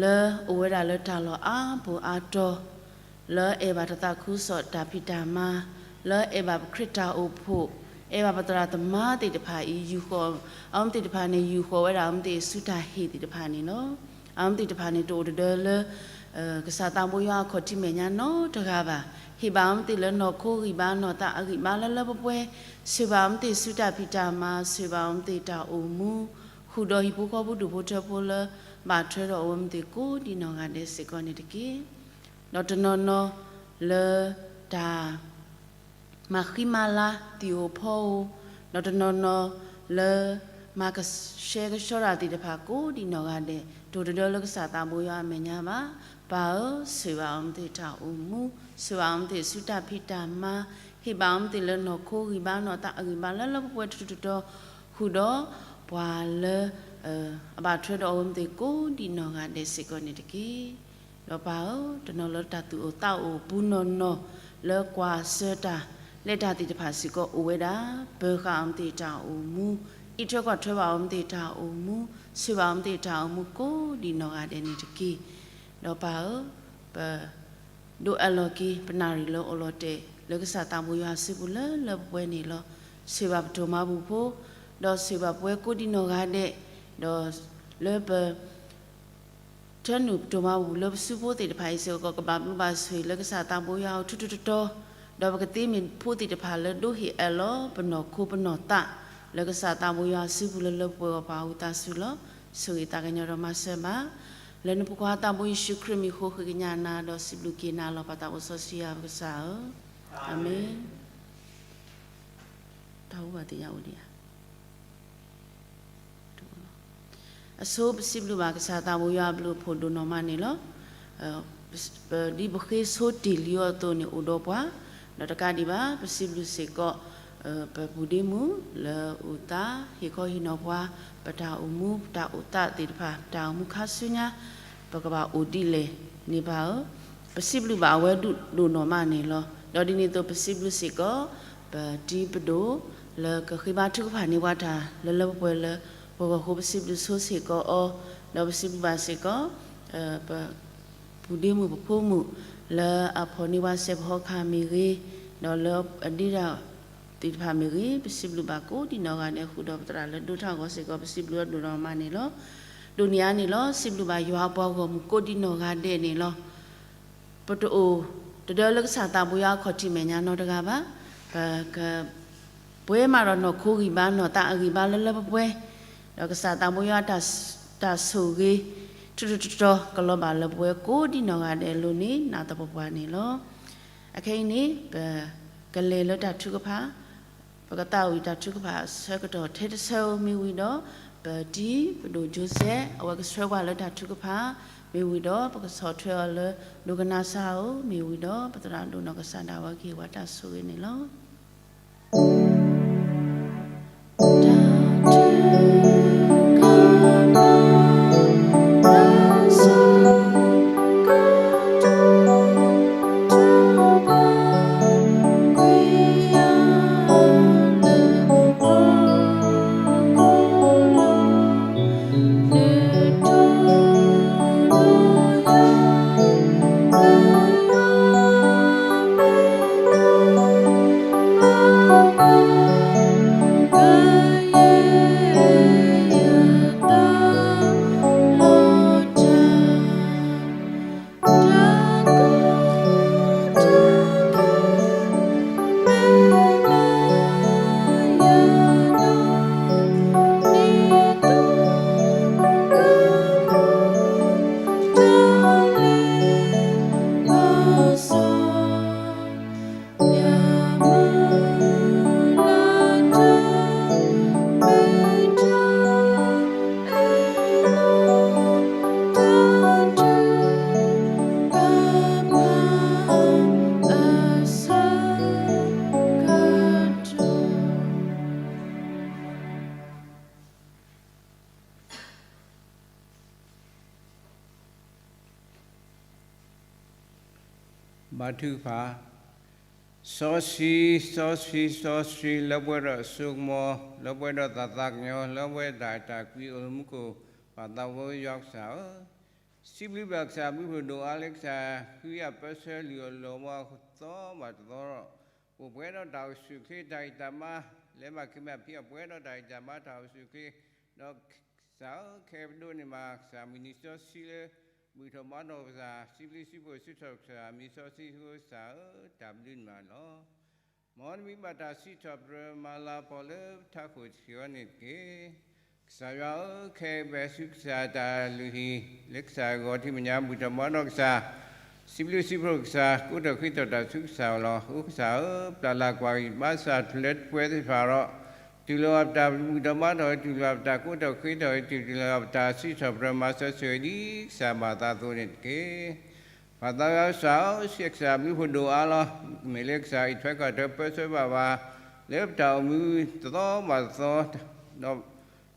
လၢအိၣ်ဝဲဒၣ်လၢတၢ်လီၢ်အါပူၤအါတီၤ လၢအဲၣ်ဘၣ်တၢ်သးခုကစီၣ်တၢ်ဖံးတၢ်မၤ, လၢအဲၣ်ဘၣ်ပခရံာ်တၢ်အိၣ်ဖှိၣ်, အဲၣ်ဘၣ်ပသရၣ်သမါသ့ၣ်တဖၣ်အံၤ ယူာ်ဃီၤ, အဝဲသ့ၣ်တဖၣ်န့ၣ် ယူာ်ဃီၤဝဲဒၣ်အဝဲသ့ၣ်ဆူတၢ်ဟ့ၣ်သ့ၣ်တဖၣ်န့ၣ်လီၤ. အဝဲသ့ၣ်တဖၣ်န့ၣ် တအိၣ်တဒၢလၢ ကစၢ်သးဘိယွၤအခီၣ်ထံးမဲာ်ညါနီတဂၤဘၣ်. ဟ့ၣ်ဘၣ်အဝဲသ့ၣ်လၢနီၢ်ခိဂံၢ်ဘါနီၢ်သးအဂံၢ်ဘါလၢလၢပှဲၤပှဲၤ, ဆိၣ်ဘၣ်အဝဲသ့ၣ်ဆူတၢ်ဖံးတၢ်မၤ, ဆိၣ်ဘၣ်အဝဲသ့ၣ်တၢ်အိၣ်မူ, ဃုာ်ဒီးဟံၣ်ဖိဃီဖိဒူၣ်ဖိထၢဖိလၢ ဘၣ်ထွဲဒီးအဝဲသ့ၣ်ကိးဒံးနီၢ်ဂၤဒဲးစ့ၢ်ကီးန့ၣ်တက့ၢ်. ဒီးတနီၤနီၤလၢတၢ် မၤဃံမၤလၤသံၣ်ဧိၤဖီဧိၤ, ဒီးတနီၤနီၤလၢ မၤကဆှဲကဆှီတၢ်သ့ၣ်တဖၣ်ကိးဒံးနီၢ်ဂၤဒဲး တအိၣ်တဒၢလၢကစၢ်သးဘိယွၤအမဲာ်ညါဘၣ်. ပၢ်ဧၢ, ဆိၣ်ဘၣ်အဝဲသ့ၣ်တၢ်အိၣ်မူ, ဆိၣ်ဘၣ်အဝဲသ့ၣ်ဆူတၢ်ဖံးတၢ်မၤ, ဟ့ၣ်ဘၣ်အဝဲသ့ၣ်လၢနီၢ်ခိဂံၢ်ဘါနီၢ်သးအဂံၢ်ဘါလၢလၢပှဲၤပှဲၤထူထူတီၤတီၤ, ဃုာ်ဒီးပှၤလၢ အဘၣ်ထွဲဒီးအဝဲသ့ၣ်ကိးဒံးနီၢ်ဂၤဒဲးစ့ၢ်ကီးန့ၣ်တက့ၢ်. ဒီးပၢ်ဧၢ, တနီၤလၢတၢ်သူၣ်အိၣ်သးအိၣ်ပူၤနီၢ်နီၢ် လၢကွၢ်ဆၢတၢ်လဲၤတၢ်သ့ၣ်တဖၣ်စ့ၢ်ကီးအိၣ်ဝဲဒၣ်, ပၢၤဃာ်အဝဲသ့ၣ်တၢ်အိၣ်မူ, အံးထွဲကွၢ်ထွဲဘၣ်အဝဲသ့ၣ်တၢ်အိၣ်မူ, ဆိၣ်ဘၣ်အဝဲသ့ၣ်တၢ်အိၣ်မူကိးဒံးနီၢ်ဂၤဒဲးန့ၣ်တက့ၢ်. ဒီးပၢ်ဧၢ, ပ ဒိးအၢၣ်လီၤက့ၤပနၣ်ရံၣ်လၢအိၣ်လီၤတဲာ်လၢကစၢ်သးဘိယွၤအစုပူၤလၢလၢပှဲၤပှဲၤန့ၣ်လီၤ. ဆိၣ်ဘၣ်ပတိၢ်မၤဘူၣ်ဖိ, ဒီးဆိၣ်ဘၣ်ပဝဲကိးဒံးနီၢ်ဂၤဒဲး, ဒီးလၢပ ထၢနုာ်ပတိၢ်မၤဘူၣ်လၢပစုဖိသ့ၣ်တဖၣ်အံၤစ့ၢ်ကီး ကဘၣ်ဘျုးဘၣ်ဆိၣ်ဂ့ၤလၢကစၢ်သးဘိယွၤအအိၣ်ထူထူတီၤတီၤ, ဒီးပကသ့မ့ၢ်ဖိသ့ၣ်တဖၣ်လၢဒိးဟ့ၣ်အၢၣ်လီၤပနီၢ်ခိပနီၢ်သး လၢကစၢ်သးဘိယွၤအစုပူၤလၢလၢပှဲၤပှဲၤပှၤအဝံသးစူၤလီၤ. ဆိၣ်ဂ့ၤသးကညီၤဒီးမၤစၢၤဘၣ် လၢနဖိခွါသးဘိယ့ၣ်ၡူးခရံာ်မံၤအဃိ ဃ့ကညးနၤဒီးစံးဘျုးက့ၤနၤလီၤ. ပၢ်သးအိၣ်စီဆှံယွၤပကစၢ်ဧၢ, အၤမ့ၣ်. တၢ်အိၣ်ဘၣ်သ့ၣ်ညါအိၣ်ဒံးဧါ. အဆိ ပစံးဘျုးဘၣ်ကစၢ်သးဘိယွၤအဘျုးအဖှိၣ်ဒိၣ်နီၢ်မးန့ၣ်လီၤ. ပ ဒ်ပဃ့ဆိတ့ၢ်လံအီၤအသိးန့ၣ် အိၣ်ဒီးပှၤ, ဒီးတကးဒံးဘၣ် ပစံးဘျုးစ့ၢ်ကီး ပပူၤဒ့မုၣ်လၢအိၣ်သး ဟ့ၣ်ခီဟ့ၣ်နီၤပှၤ ပတၢ်အိၣ်မူ ပတၢ်အိၣ်သးသ့ၣ်တဖၣ် ပတၢ်အိၣ်မူခါဆူညါ ပကဘၣ်အိၣ်ဒ်လဲၣ်န့ၣ် ပၢ်ဧၢ, ပစံးဘျုးဘၣ်အဝဲဒိၣ်ဒိၣ်နီၢ်မးန့ၣ်လီၤ. ဒီးဒ်န့ၣ်အသိး ပစံးဘျုးစ့ၢ်ကီး ပတံၤပဒိၣ် လၢကဃ့ဘါထုကဖၣ်န့ၢ်ပှၤတၢ်လၢလၢပှဲၤပှဲၤလၢပဂီၢ်အဃိ ပစံးဘျုးဆိစ့ၢ်ကီးအီၤ, ဒီးပစံးဘျုးဘၣ်စ့ၢ်ကီး ပ ပူၤဒ့မုၣ်ပဖိမုၣ် လၢအဖီၣ်န့ၢ်ပှၤစဲးဖီဟီခါမ့ၢ်ဂ့ၤ, ဒီးလၢအဒ့တၢ်သ့ၣ်တဖၣ်မ့ၢ်ဂ့ၤ, ပစံးဘျုးဘၣ်ကိးဒံးနီၢ်ဂၤဒဲး ဃုာ်ဒီးပသရၣ်လၢဒိၣ်ထီၣ်အဂီၢ်စ့ၢ်ကီး ပစံးဘျုးအီၤဒိၣ်နီၢ်မးန့ၣ်လီၤ. ဒိၣ်န့ၢ်အါန့ၣ်လီၤ. စံးဘျုးဘၣ်ယွၤအပှၤဂီၢ်မုၢ်ကိးဒံးနီၢ်ဂၤဒဲးန့ၣ်လီၤ. ပတအိၣ်တဒၢလၢကစၢ်သးဘိယွၤအခီၣ်ထံးမဲာ်ညါနီတဂၤဘၣ်. ပက ပှဲၤမးဒီးနီၢ်ခိဂံၢ်ဘါနီၢ်သးအဂံၢ်ဘါလၢလၢပှဲၤပှဲၤ, ဒီးကစၢ်သးဘိယွၤ တၢ်ဆိၣ်ဂ့ၤ ထူထူတီၤတီၤ ကလီၤဘၣ်လၢပဝဲကိးဒံးနီၢ်ဂၤဒဲးအလိၤန့ၣ် နးသပှၢ်ပှၢ်န့ၣ်လီၤ. အခဲအံၤန့ၣ် ပကလဲၤလၢတၢ်ထုကဖၣ်, ပကသးဝံၣ်တၢ်ထုကဖၣ်ဆၢကတီၢ်ထဲတဆၢဧိၤမ့ၢ်ဝံၤဒီး, ပတံၤပဒိၣ်ကၠိစဲး အဝဲကဆှၢပှၤလၢတၢ်ထုကဖၣ်မ့ၢ်ဝံၤဒီး, ပကဆီၣ်ထွဲအီၤလၢဒိကနၣ်စၢ်ဧိၤမ့ၢ်ဝံၤဒီး, ပသရၣ်ဒိၣ်နီၢ်ကစၢ်ဒၣ်ဝဲကဟ့ၣ်ပှၤတၢ်ဆိၣ်ဂ့ၤန့ၣ်လီၤ. ဘါထုကဖၣ်. စီဆှံ, စီဆှံ, စီဆှံ, လၢပှဲၤဒီးအစိကမီၤ, လၢပှဲၤဒီးသးသးကညီၤ, လၢပှဲၤတၢ်အဲၣ်တၢ်ကွံအိၣ်လၢမူခိၣ်, ပၢ်သးဝဲယွၤကစၢ်ဧၢ, စံးဘျုးဘၣ်ကစၢ်ဘျုးဖှိၣ်ဒိၣ်အါလၢကစၢ် ဃုယၤပၢဆှၢလုၢ်အီၣ်လီၤမီသီဘၣ်တသီဒီး, ပှဲၤဒီးတၢ်အိၣ်ဆူၣ်အိၣ်ချ့တၢ်ဂံၢ်တၢ်ဘါ, လဲၤဘၣ်က့ၤဘၣ်ဖံးအပှဲၤဒီးတၢ်ဂံၢ်တၢ်ဘါတၢ်အိၣ်ဆူၣ်အိၣ်ချ့, ဒီးကစၢ်ဧၢ ခဲအံၤပဒိးန့ၢ်ဘၣ်ကစၢ်မုၢ်နံၤစီဆှံလၢ ဘူၣ်ထီၣ်ဘါထီၣ်ကစၢ်, စံးဘျုးစံးဖှိၣ်စံးထီၣ်ကစၢ်, မုၢ်စီဆှံကစၢ်ဧၢ, တၢ်ဘျုးန့ၢ်ဘၣ်လီၤ. မ်နမံၤဘၣ်တၢ်စံးထီၣ်ပတြၢၤမၤလၤကပီၤလၢပထးခိၣ်တဆံအံၤန့ၣ်တက့ၢ်. ကစၢ်ယွၤဧၢ, ခဲအံၤပဟံးဆူကစၢ်တၢ်လုၢ်ဟံၣ်, လၢကစၢ်ဂီၤထံးမဲာ်ညါဘူၣ်ထီၣ်ဘါထီၣ်ကစၢ်, စံးဘျုးစံးဖှိၣ်ကစၢ်, ကိးထီၣ်ဃ့ထီၣ်တၢ်ဆူကစၢ်အအိၣ်လီၤ. အဃိကစၢ်ဧၢ, ပတၢ်လၤကွၢ်ဂံၢ်ဘါစၢ်တဖျၢၣ်တပှဲၤသ့ၣ်တဖၣ်ဒီး, တူၢ်လိာ်ဘၣ်ပတၢ်ဘူၣ်ထီၣ်ဘါထီၣ်, တူၢ်လိာ်ဘၣ်ပတၢ်ကိးထီၣ်ဃ့ထီၣ်, တူၢ်လိာ်ဘၣ်ပတၢ်စံးထီၣ်ပတြၢၤမၤစၢၤဆိၣ်ဂ့ၤဒ်ကစၢ်ဘၣ်သးအသိးန့ၣ်တက့ၢ်. ပၢ်သးဝဲကစၢ်ဧၢ, စံးကစၢ်ဘျုးဖှိၣ်ဒိၣ်အါလီၤ. မ့ၢ်လၢကစၢ်အံးထွဲကွၢ်ထွဲပၢဆှၢဘၣ်ဝဲ လၢပတၢ်အိၣ်မူတသီဘၣ်တသီ, ဒီး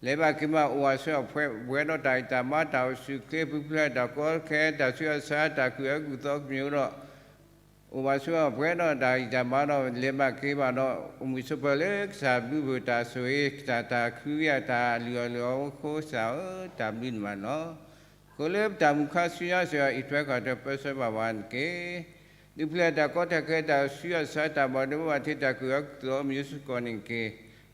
လဲၤဘၣ်က့ၤဘၣ်အိၣ်ဘၣ်ဆိးအပှဲၤ, ပှဲၤဒီးတၢ်ဂံၢ်တၢ်ဘါတၢ်အိၣ်ဆူၣ်အိၣ်ချ့ ပူၤဖျဲးတၢ်ကီတၢ်ခဲ တၢ်ဆူးတၢ်ဆါ တၢ်ကူၣ်အၢကူၣ်သီကမံၤဒီး အိၣ်ဘၣ်ဆိးအပှဲၤဒီးတၢ်ဂံၢ်တၢ်ဘါဒီး လဲၤဘၣ်က့ၤဘၣ်ဒီး အိၣ်မုာ်ဆိးပၢၤလၢကစၢ်ဘျုးဖှိၣ်တၢ်ဆိၣ်ဂ့ၤ ကစၢ်တၢ်ဃုအတၢ်လုၢ်အီၣ်လုၢ်အီအဃိ ကစၢ်ဧၢ တၢ်ဘျုးန့ၢ်ဘၣ်လီၤ. အဃိလၢပတၢ်မုၢ်ခါဆူညါစ့ၢ်ကီး အံးထွဲကွၢ်ထွဲပၢဆှၢဘၣ်ဝဲန့ၣ်တက့ၢ်. ဒုးဖျဲးတၢ်ကီတၢ်ခဲ တၢ်ဆူးတၢ်ဆါ တၢ်ဘၣ်ဒိဘၣ်ထံး တၢ်ကူၣ်အၢကူၣ်သီအမံၤစ့ၢ်ကီးန့ၣ်တက့ၢ်.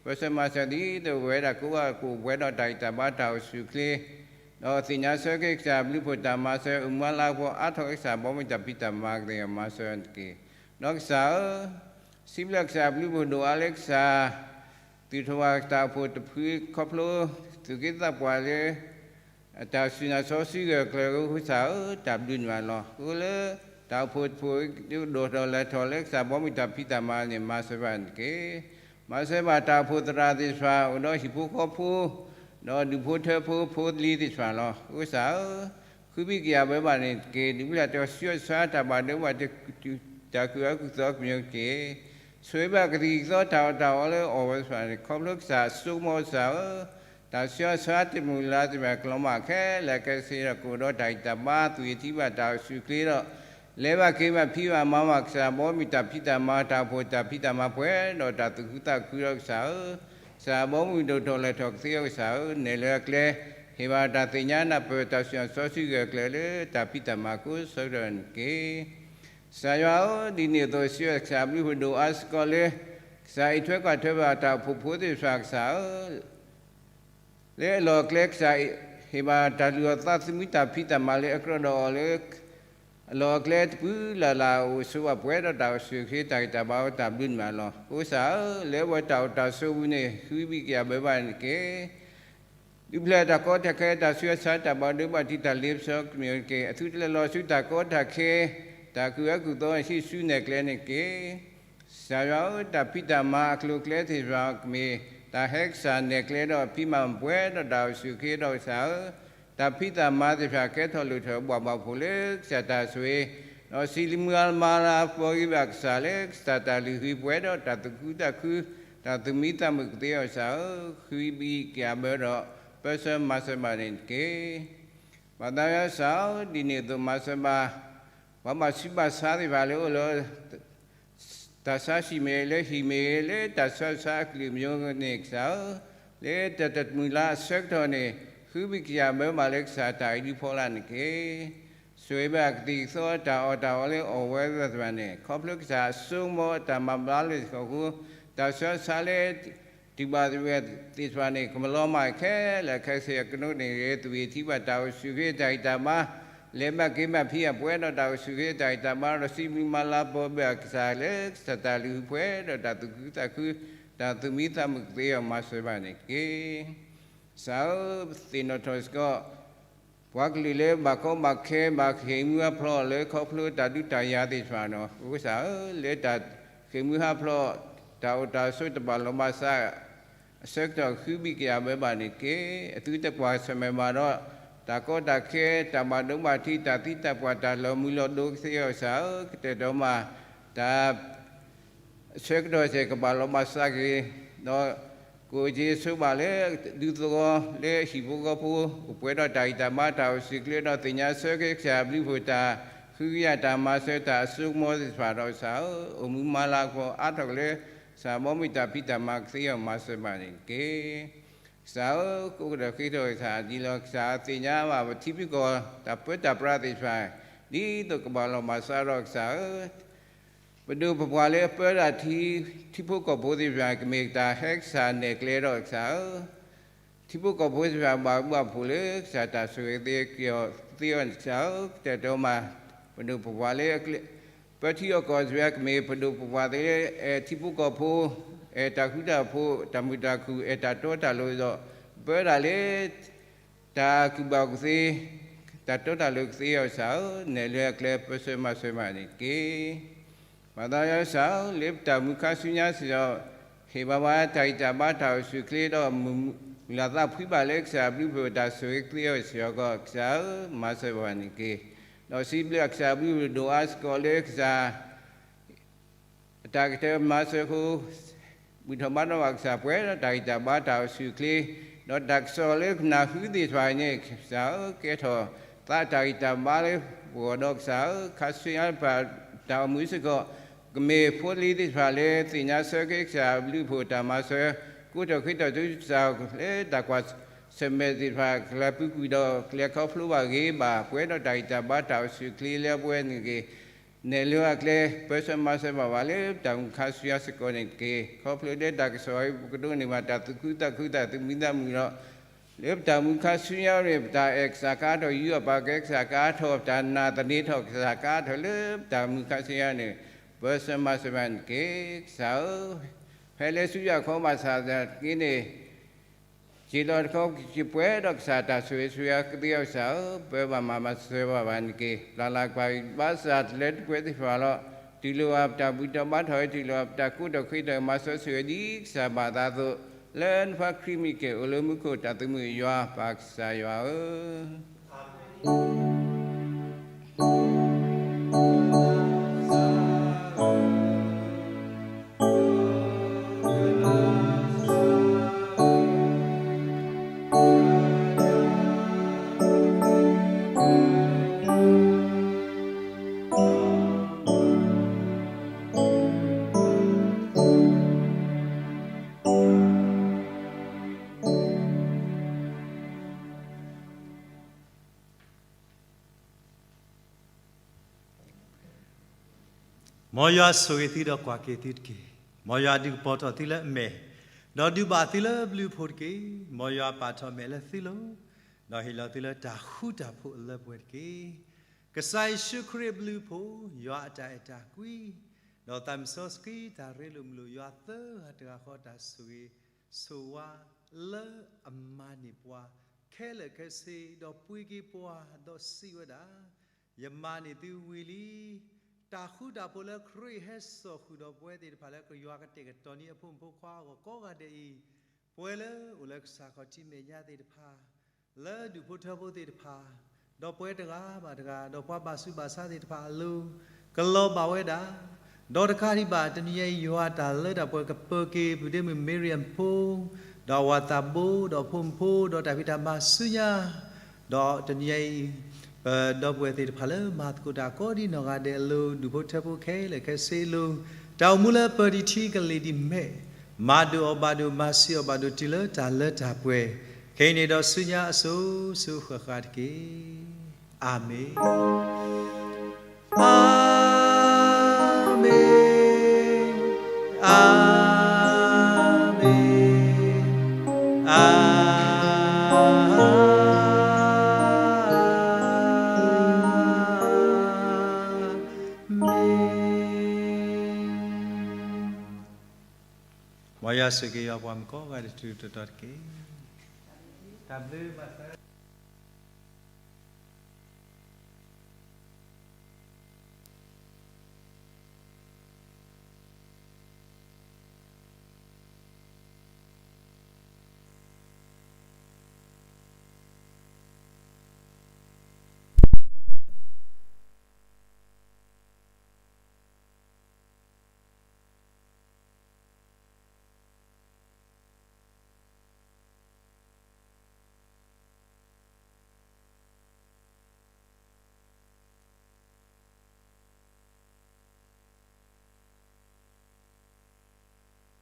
ပၢဆှၢမၤစၢၤဒ်သိးပဝဲဒၣ်ကိးဂၤဒဲး ကအိၣ်ဘၣ်ဒီးတၢ်ဂံၢ်တၢ်ဘါတၢ်အိၣ်ဆူၣ်အိၣ်ချ့ ဒီးသ့ၣ်ညါဆၢက့ၤကစၢ်ဘျုးဖှိၣ်တၢ်မၤစၢၤ အိၣ်မူလၤကပီၤအါထီၣ်က့ၤကစၢ် ဘီမုၢ်တၢ်ဖံးတၢ်မၤကသ့အီၤမၤစၢၤန့ၣ်တက့ၢ်. ဒီးကစၢ်ဧၢ, စံးဘျုးကစၢ်ဘျုးဖှိၣ်ဒိၣ်အါလၢကစၢ် သူၣ်ထီၣ်ဘၣ်တၢ်အိၣ်ဖှိၣ်တဖုခီဖျိ သူၣ်က့သးပှၢ်လၢ အတၢ်စူၢ်နာ်စီဆှံဂၢၢ်ကျၢၤအဃိ ကစၢ်ဧၢ တၢ်ဘျုးန့ၢ်ဘၣ်လီၤ. အဃိလၢ တၢ်အိၣ်ဖှိၣ်တဖှိၣ် ဒိၣ်ထီၣ်လဲၢ်ထီၣ်လၢကစၢ်ဘီမုၢ်တၢ်ဖံးတၢ်မၤန့ၣ် မၤစၢၤဘၣ်န့ၣ်တက့ၢ်. မၤစၢၤဘၣ်တၢ်အိၣ်ဖှိၣ်သရၣ်သ့ၣ်တဖၣ် အိၣ်ဒီးဟံၣ်ဖိဃီဖိ ဒီးဒူၣ်ဖိထၢဖိ ဖိလံၤသ့ၣ်တဖၣ်လီၤ. ကစၢ်ဧၢ, ဃုဘံၣ်ကယာ်ဘၢဘၣ်န့ၣ်တက့ၢ်. ဒုးဖျဲးတၢ်ဆူးတၢ်ဆါ တၢ်ဘၣ်ဒိဘၣ်ထံး တၢ်ကူၣ်အၢကူၣ်သီကမံၤတက့ၢ်. ဆိၣ်ဂ့ၤဘၣ်ကသံၣ်ကသီတၢ်အီၣ်တၢ်အီလၢအီၣ်ဝဲသ့ၣ်တဖၣ်န့ၣ် ခီဖျိကစၢ်အစိကမီၤကစၢ်ဧၢ, တၢ်ဆူးတၢ်ဆါတမုာ်လၤသ့ၣ်တဖၣ် ကလီၤမၢ်ခဲလၢာ်ခဲဆ့ဒီး ကအိၣ်ဒီးတၢ်ဂံၢ်တၢ်ဘါ သူၣ်ဂ့ၤထံဘၣ်တၢ်အိၣ်ဆူၣ်အိၣ်ချ့ဒီး လဲၤဘၣ်က့ၤဘၣ်ဖံးဘၣ်မၤဘၣ်ကစၢ်ဘီမုၢ်တၢ်ဖံးတၢ်မၤ တၢ်အိၣ်ဖှိၣ်တၢ်ဖံးတၢ်မၤပှဲၤဒီးတၢ်သူၣ်ခုသးခုဒီးကစၢ်ဧၢ, ကစၢ်ဘီမုၢ်ဒိၣ်ထီၣ်လဲၢ်ထီၣ်ကသ့အီၤကစၢ်ဧၢ, နဲၣ်လၢအကျဲ ဟ့ၣ်ဘၣ်တၢ်သ့ၣ်ညါနၢ်ပၢၢ်တၢ်စူၢ်နာ်စီဆှံဂၢၢ်ကျၢၤလၢတၢ်ဖံးတၢ်မၤကိးဆၢကတီၢ်န့ၣ်တက့ၢ်. ကစၢ်ယွၤဧၢ, ဒ်န့ၣ်အသိးစံးဘၣ်ကစၢ်ဘျုးဖှိၣ်ဒိၣ်အါစ့ၢ်ကီးလၢ ကစၢ်အံးထွဲကွၢ်ထွဲဘၣ်တၢ်အိၣ်ဖှိၣ်ဖိသ့ၣ်တဖၣ်ကစၢ်ဧၢ လၢအလီၢ်အကျဲကစၢ် ဟ့ၣ်ဘၣ်တၢ်လုၢ်အီၣ်သးသမူတၢ်ဖံးတၢ်မၤလၢအကြၢးဒီးအီၤလၢ အလီၢ်အကျဲတပူၤလၢ်လၢ်အိၣ်ဆိးဘၣ်ပှဲၤဒီးတၢ်အိၣ်ဆူၣ်အိၣ်ချ့တၢ်ဂံၢ်တၢ်ဘါအဃိ တၢ်ဘျုးန့ၢ်ဘၣ်လီၤ. ကစၢ်ဧၢ, လၢအဝဲတၢ်အိၣ်တၢ်ဆိးပူၤန့ၣ် ဃုဘံၣ်ကယာ်ဘၢဘၣ်န့ၣ်တက့ၢ်. ဒုးဖျဲးတၢ်ကီတၢ်ခဲ တၢ်ဆူးတၢ်ဆါ တၢ်ဘၣ်ဒိဘၣ်ထံး တၢ်လ့ပစီကမံၤတက့ၢ်. အသုတလဲၤလီၤဆူတၢ်ကီတၢ်ခဲ တၢ်ကူၣ်အၢကူၣ်သီ ဟံးဆူနဲၣ်ကျဲန့ၣ်တက့ၢ်. ကစၢ်ယွၤဧၢ, တၢ်ဖံးတၢ်မၤအကျိၤအကျဲသ့ၣ်တဖၣ်ကမ့ၢ် တၢ်ဟဲကစၢ်နဲၣ်ကျဲဒီးဖံးမၤပှဲၤဒီးတၢ်အိၣ်ဆူၣ်အိၣ်ချ့ဒီးကစၢ်ဧၢ, တၢ်ဖံးတၢ်မၤသ့ၣ်တဖၣ်ကဲထီၣ်လိၣ်ထီၣ်ဘၣ်ဘၣ်ဖှိၣ်လၢကစၢ်တၢ်ဆိၣ်ဂ့ၤ, ဒီးစံးလံမုၢ်အါလါမၤလၤကပီၤဂ့ၤဘၣ်ကစၢ်လၢကစၢ်တၢ်လုၢ်ဟံၣ်ပှဲၤဒီးတၢ်သူၣ်ခုသးခု, တၢ်သူၣ်မံသးမုာ်ကသ့အီၤကစၢ်ဧၢ, ဃုဘံၣ်ကယာ်ဘၢဒီး ပၢဆှၢမၤစၢၤဘၣ်န့ၣ်တက့ၢ်. ပၢ်သးယွၤကစၢ်ဧၢ, ဒ်န့ၣ်အသိးမၤစၢၤဘၣ် ပှၤဘၣ်ဆူးဘၣ်ဆါသ့ၣ်တဖၣ်လၢအိၣ်လၢ တၢ်ဆါဟံၣ်မ့ၢ်ဂ့ၤ လၢဟံၣ်မ့ၢ်ဂ့ၤ လၢတၢ်ဆါဆါအကလုာ်ကလုာ်န့ၣ်ကစၢ်ဧၢ, လၢတၢ်တမုာ်လၤအဆၢကတီၢ်န့ၣ် ဃုဘံၣ်ကယာ်ဘၢဘၣ်လၢကစၢ်တၢ်အံးဒုးဖီလာ်န့ၣ်တက့ၢ်. ဆိၣ်ဂ့ၤဘၣ်ကသံၣ်ကသီတၢ်အီၣ်တၢ်အီလၢအီၣ်ဝဲသ့ၣ်တဖၣ်န့ၣ် ခီဖျိကစၢ်အစိကမီၤတၢ်မၤဘျါလၢသ့ၣ်တဖၣ်အဃိ တၢ်ဆါဆါလၢ တုၤဘၣ်ဝဲသ့ၣ်တဖၣ်န့ၣ် ကမၤလီၤမၢ်ခဲလၢာ်ခဲဆ့ အကနိးန့ၣ်ဂ့ၤ သူၣ်ဂ့ၤထံဘၣ်တၢ်အိၣ်ဆူၣ်အိၣ်ချ့တၢ်ဂံၢ်တၢ်ဘါ, လဲၤဘၣ်က့ၤဘၣ်ဖံးအပှဲၤဒီးတၢ်အိၣ်ဆူၣ်အိၣ်ချ့တၢ်ဂံၢ်တၢ်ဘါဒီး စံးဘျုးမၤလၤကပီၤဘၣ်ကစၢ်လၢကစၢ်တၢ်လုၢ်ဟံၣ်ပှဲၤဒီးတၢ်သူၣ်ခုသးခု, တၢ်သူၣ်မံသးမုာ်ကသ့အီၤမၤစၢၤဘၣ်န့ၣ်တက့ၢ်. ကစၢ်ဧၢ, သ့ၣ်နီၣ်ထီၣ်စ့ၢ်ကီး ပှၤကလုာ်လၢဘၣ်ကီဘၣ်ခဲ ဘၣ်ဃ့ၢ်မှံဟးဖျိးလၢခီဖျိတၢ်ဒုးတၢ်ယၤသ့ၣ်တဖၣ်ဒီး ကစၢ်ဧၢ, လၢတၢ်ဃ့ၢ်မှံဟးဖျိး တၢ်အိၣ်တၢ်ဆိးတဘၣ်လီၤဘၣ်စး အဆၢကတီၢ်ဃုဘံၣ်ကယာ်ဘၢဘၣ်န့ၣ်တက့ၢ်. အသုတကွၢ်ဆၢၣ်မဲာ်ဘၣ်ဒီး တၢ်ကီတၢ်ခဲ တၢ်ဘၣ်ဒိဘၣ်ထံး တၢ်သံတၢ်ပှၢ် တၢ်လီၤမုၢ်လီၤဒိးကသ့အီၤကစၢ်ဧၢ, ကတဲာ်ကတီၤမး တၢ် ဆၢကတီၢ်စဲးကဘၣ်လီၤဘၣ်စးက့ၤ, ဒီး ကအိၣ်က့ၤဆိးဘၣ်လၢဒူသဝီလၢဟံၣ်ဖိဃီဖိ အိၣ်ပှဲၤဒီးတၢ်ဂံၢ်တၢ်ဘါတၢ်အိၣ်ဆူၣ်အိၣ်ချ့ဒီးသ့ၣ်ညါဆၢက့ၤကစၢ်ဘျုးဖှိၣ်တၢ် ဃုကယာ်တၢ်မၤစၢၤတၢ်အစိကမီၤသ့ၣ်တဖၣ်ဒီးကစၢ်ဧၢ, အိၣ်မူမၤလၤကပီၤအါထီၣ်ကလဲာ်, ကစၢ်ဘီမုၢ်တၢ်ဖံးတၢ်မၤကသ့အီၤမၤစၢၤဘၣ်န့ၣ်တက့ၢ်. ကစၢ်ဧၢ, ကိးကဒီးဃ့ထီၣ်ကစၢ်ဒ်လီၤ. ကစၢ်သ့ၣ်ညါဘၣ်ပထံပကီၢ်တၢ်ပၢတၢ်ပြးသ့ၣ်တဖၣ် ဒ်သိးကဘၣ်လီၤမၢ်စးဒီးကစၢ်ဧၢ ပဒိၣ်ပပှၢ်လၢအပၢတၢ်ထံ ထံဖိကီၢ်ဖိသ့ၣ်တဖၣ် ကမ့ၢ်တၢ်ဟဲကစၢ်နဲၣ်ကျဲဒီးကစၢ်ဧၢ, ထံဖိကီၢ်ဖိသ့ၣ်တဖၣ် ဘၣ်ဘၣ်ဖှိၣ်လၢကစၢ်တၢ်ဆိၣ်ဂ့ၤသ့က့ၤအီၤသ့အီၤန့ၣ်ကစၢ်ဧၢ, ကတဲာ်ကတီၤမၤ ပဒိၣ်ပပှၢ်လၢ ပၢထံအီၣ်ကီၢ်သ့ၣ်တဖၣ် ကမ့ၢ်ပဒိၣ်ပပှၢ်သ့လၢ အဲၣ်ထံဖိကီၢ်ဖိ, အဲၣ်တၢ်ဃူတၢ်ဖိး, တၢ်မုာ်တၢ်ခုၣ်, အဲၣ်တၢ်တီတၢ်လိၤဒီး ပၢဒၣ်လၢ တၢ်ကူၣ်ဘၣ်ကူၣ်သ့, တၢ်တီတၢ်လိၤကသ့အီၤကစၢ်ဧၢ, နဲၣ်လၢအကျဲပၢဆှၢမၤစၢၤဘၣ်န့ၣ်တက့ၢ်. ဘၣ်သးယွၤကစၢ်ဧၢ, လၢပတၢ်မုာ်ခါဆူညါစ့ၢ်ကီး ဟ့ၣ်ဘၣ်ပှၤတၢ်ဂံၢ်တၢ်ဘါတၢ်အိၣ်ဆူၣ်အိၣ်ချ့ဒီး မုၢ်လၢ်သးဖှံဘၣ်လၢကစၢ်ဘျုးဖှိၣ်တၢ်ဆိၣ်ဂ့ၤကသ့အီၤစ့ၢ်ကီး ကစၢ်ဧၢ, မၤစၢၤဘၣ်န့ၣ်တက့ၢ်. ဒီးစံးဘျုးကစၢ်ဘျုးဖှိၣ်ဒိၣ်အါစ့ၢ်ကီးလၢကစၢ် အတၢ်ကတၢၢ်မၤစၢၤအဃိ ဘူၣ်ထီၣ်ဘါထီၣ်ဘၣ်ကစၢ်ပှဲၤဒီးတၢ်ဂံၢ်တၢ်ဘါတၢ်အိၣ်ဆူၣ်အိၣ်ချ့, ဒီးတၢ်ကစီၣ်လၢကနၢ်ဟူသ့ၣ်တဖၣ်အံၤန့ၣ် ကစၢ်ဧၢ, ကဲထီၣ်သးတၢ်ဂံၢ်တၢ်ဘါလၢပဂီၢ်ဒီးကစၢ်ဧၢ, ခါဆူညါပတၢ်အိၣ်မူစ့ၢ်ကီး ကမ့ၢ်ဖိလံၤသ့ၣ်တဖၣ်လၢသ့ၣ်ညါဆၢက့ၤကစၢ်ဘျုးဖှိၣ်တၢ်မၤစၢၤ, ကိးထီၣ်ဃ့ထီၣ်ဆူကစၢ်လၢတၢ်ကွၢ်ဆၢၣ်မဲာ်သ့ၣ်တဖၣ် ကလဲၤပူၤကွံာ်ဒီးကလဲၤခီဖျိဘၣ်ဂ့ၤဘၣ် ပှဲၤဒီးတၢ်ဂံၢ်တၢ်ဘါတၢ်အိၣ်ဆူၣ်အိၣ်ချ့လၢပှဲၤန့ၣ်တက့ၢ်. နဲၣ်လၢအကျဲ ပၢဆှၢမၤစၢၤဘၣ်ပှၤလၢပတၢ်မုာ်ခါဆူညါစ့ၢ်ကီးန့ၣ်တက့ၢ်. ခီဖျိလၢတၢ်ကစီၣ်အံၤ ပကဒိးန့ၢ်ဘၣ်တၢ်သူၣ်ခုသးခုတၢ်သူၣ်မံသးမုာ်ဒီး လၢပတၢ်မုာ်ခါဆူညါန့ၣ် ပတၢ်အဲၣ်ကစၢ်ကအါထီၣ် ယူးယီၣ်ပာ်ကဲကစၢ်ကအါထီၣ် ပတၢ်နာ်သန့ၤထီၣ်ကစၢ်ကအါထီၣ်လၢပတၢ်မုာ်ခါဆူညါန့ၣ် ပၢဆှၢမၤစၢၤဘၣ်န့ၣ်တက့ၢ်. ကစၢ်ဧၢ, ဖဲလၢဆူယၤခီဘၣ်ဆၣ်သနာ်က့န့ၣ် စ့ၢ်လီၤတခီ ယပှဲၤဒီးကစၢ်တၢ်ဆိၣ်ဂ့ၤဆိၣ်ဝါကသ့အီၤကစၢ်ဧၢ, ပၢဘၣ်မၤမၤစၢၤဘၣ်ဘၣ်န့ၣ်တက့ၢ်. ပျၢ်လၢ်ကွၢ်ဘၣ်စၢ်တလၢတပှဲၤသ့ၣ်တဖၣ်လီၤ. တူၢ်လိာ်ဘၣ်ပတၢ်ဘူၣ်ထီၣ်ဘါထီၣ်အံၤ တူၢ်လိာ်ဘၣ်ပတၢ်ကိးထီၣ်ဃ့ထီၣ်မၤစၢၤဆိၣ်ဂ့ၤဒ်ကစၢ်ဘၣ်သးအသိး လၢနဖါခရံာ်မံၤက့ၢ်အိၣ်လၢမူခိၣ်တၢ်သုးမုၢ်ယွၤပၢ်ကစၢ်ယွၤဧၢ မ်ယွၤဆိၣ်ဂ့ၤသုဒီးကွၢ်က့ၤသုတက့ၢ်. မ်ယွၤဒုးကပီၤထီၣ်သုလၢအမဲာ်, ဒီးဒုးဘၣ်သုလၢဘျုးဖှိၣ်တက့ၢ်. မ်ယွၤပာ်ထီၣ်မဲာ်လၢသုလိၤ, ဒီးဟ့ၣ်လီၤသုလၢတၢ်ဃူတၢ်ဖိးအလၢပှဲၤတက့ၢ်. ကစၢ်ယ့ၣ်ၡူးခရံာ်အဘျုးအဖှိၣ်, ယွၤအတၢ်အဲၣ်တၢ်ကွံ, ဒီးသးစီဆှံတၢ်ရ့လိာ်မုာ်လိာ် ယွၤသၢဂၤတဂၤဃီတၢ်ဆိၣ်ဂ့ၤ ဆိၣ်ဝါလၢအမၤန့ၢ်ပှၤခဲလၢာ်ခဲဆ့ ဒီးပှ့ၤက့ၤပှၤ ဒီးစံးဝဲဒၣ်, ယမၤန့ၢ်သုဝံၤလံ. တၢ်ဃူတၢ်ဖိးလၢခရံာ်ဟဲစိာ်ဃုာ်ဒီးပဝဲသ့ၣ်တဖၣ်လၢ ကယွၤကတဲာ်ကတီၤန့ၢ်အဖိမုၣ်ဖိခွါအဂီၢ်ကိးဂၤဒဲးအံၤ, ပဝဲလၢအိၣ်လၢကစၢ်ခီၣ်ထံးမဲာ်ညါသ့ၣ်တဖၣ် လၢဒူၣ်ဖိထၢဖိသ့ၣ်တဖၣ်, ဒီးပဝဲတဂၤဘၣ်တဂၤ, ဒီးပှၤဘၣ်ဆူးဘၣ်ဆါသ့ၣ်တဖၣ်အလိၤ, ကလီၤဘၣ်ဝဲဒၣ်, ဒီးတကးဒံးဘၣ် တနံၤညါအံၤ ယွၤတၢ်လၢတၢ်ပှဲၤကပၢၤက့ၤ ပုၢ်ဒ့မုၣ်မ့ရံယၤဖိ, ဒီးအဝၤသးဘိ, ဒီးအဖိမုၣ်ဖိ, ဒီးတၢ်ဖံးတၢ်မၤဆူညါ, ဒီးတနံၤညါအံၤ ပဒီပုၢ်ဝဲၢ်သ့ၣ်တဖၣ်လၢမၤသကိးတၢ်ကိးဒ်နီၢ်ဂၤဒဲးအလိၤ, ဒူၣ်ဖိထၢဖိခဲလၢာ်ခဲဆ့အလိၤ, တၢ်အိၣ်မူလၢပၢၤတံၢ်ထံကလံၣ်ဒံးမဲာ်, မၤဒိၣ်အီၤဘၣ်ဒိၣ် မၤဆံးအီၤဘၣ်ဒိၣ် တုၤလၢတၢ်လၢတၢ်ပှဲၤ, ခဲအံၤန့ၣ်ဒီးဆူညါအစိၤစိၤဃၣ်ဃၣ်တက့ၢ်. အၤမ့ၣ်. အၤမ့ၣ်, အၤမ့ၣ်, အၤမ့ၣ်. မ်ယွၤဆိၣ်ဂ့ၤယွၤပှၤမုၣ်ကိးဂၤဒဲးတထူၣ်တီၤတီၤတက့ၢ်. တၢ်ဘျုးဘၣ်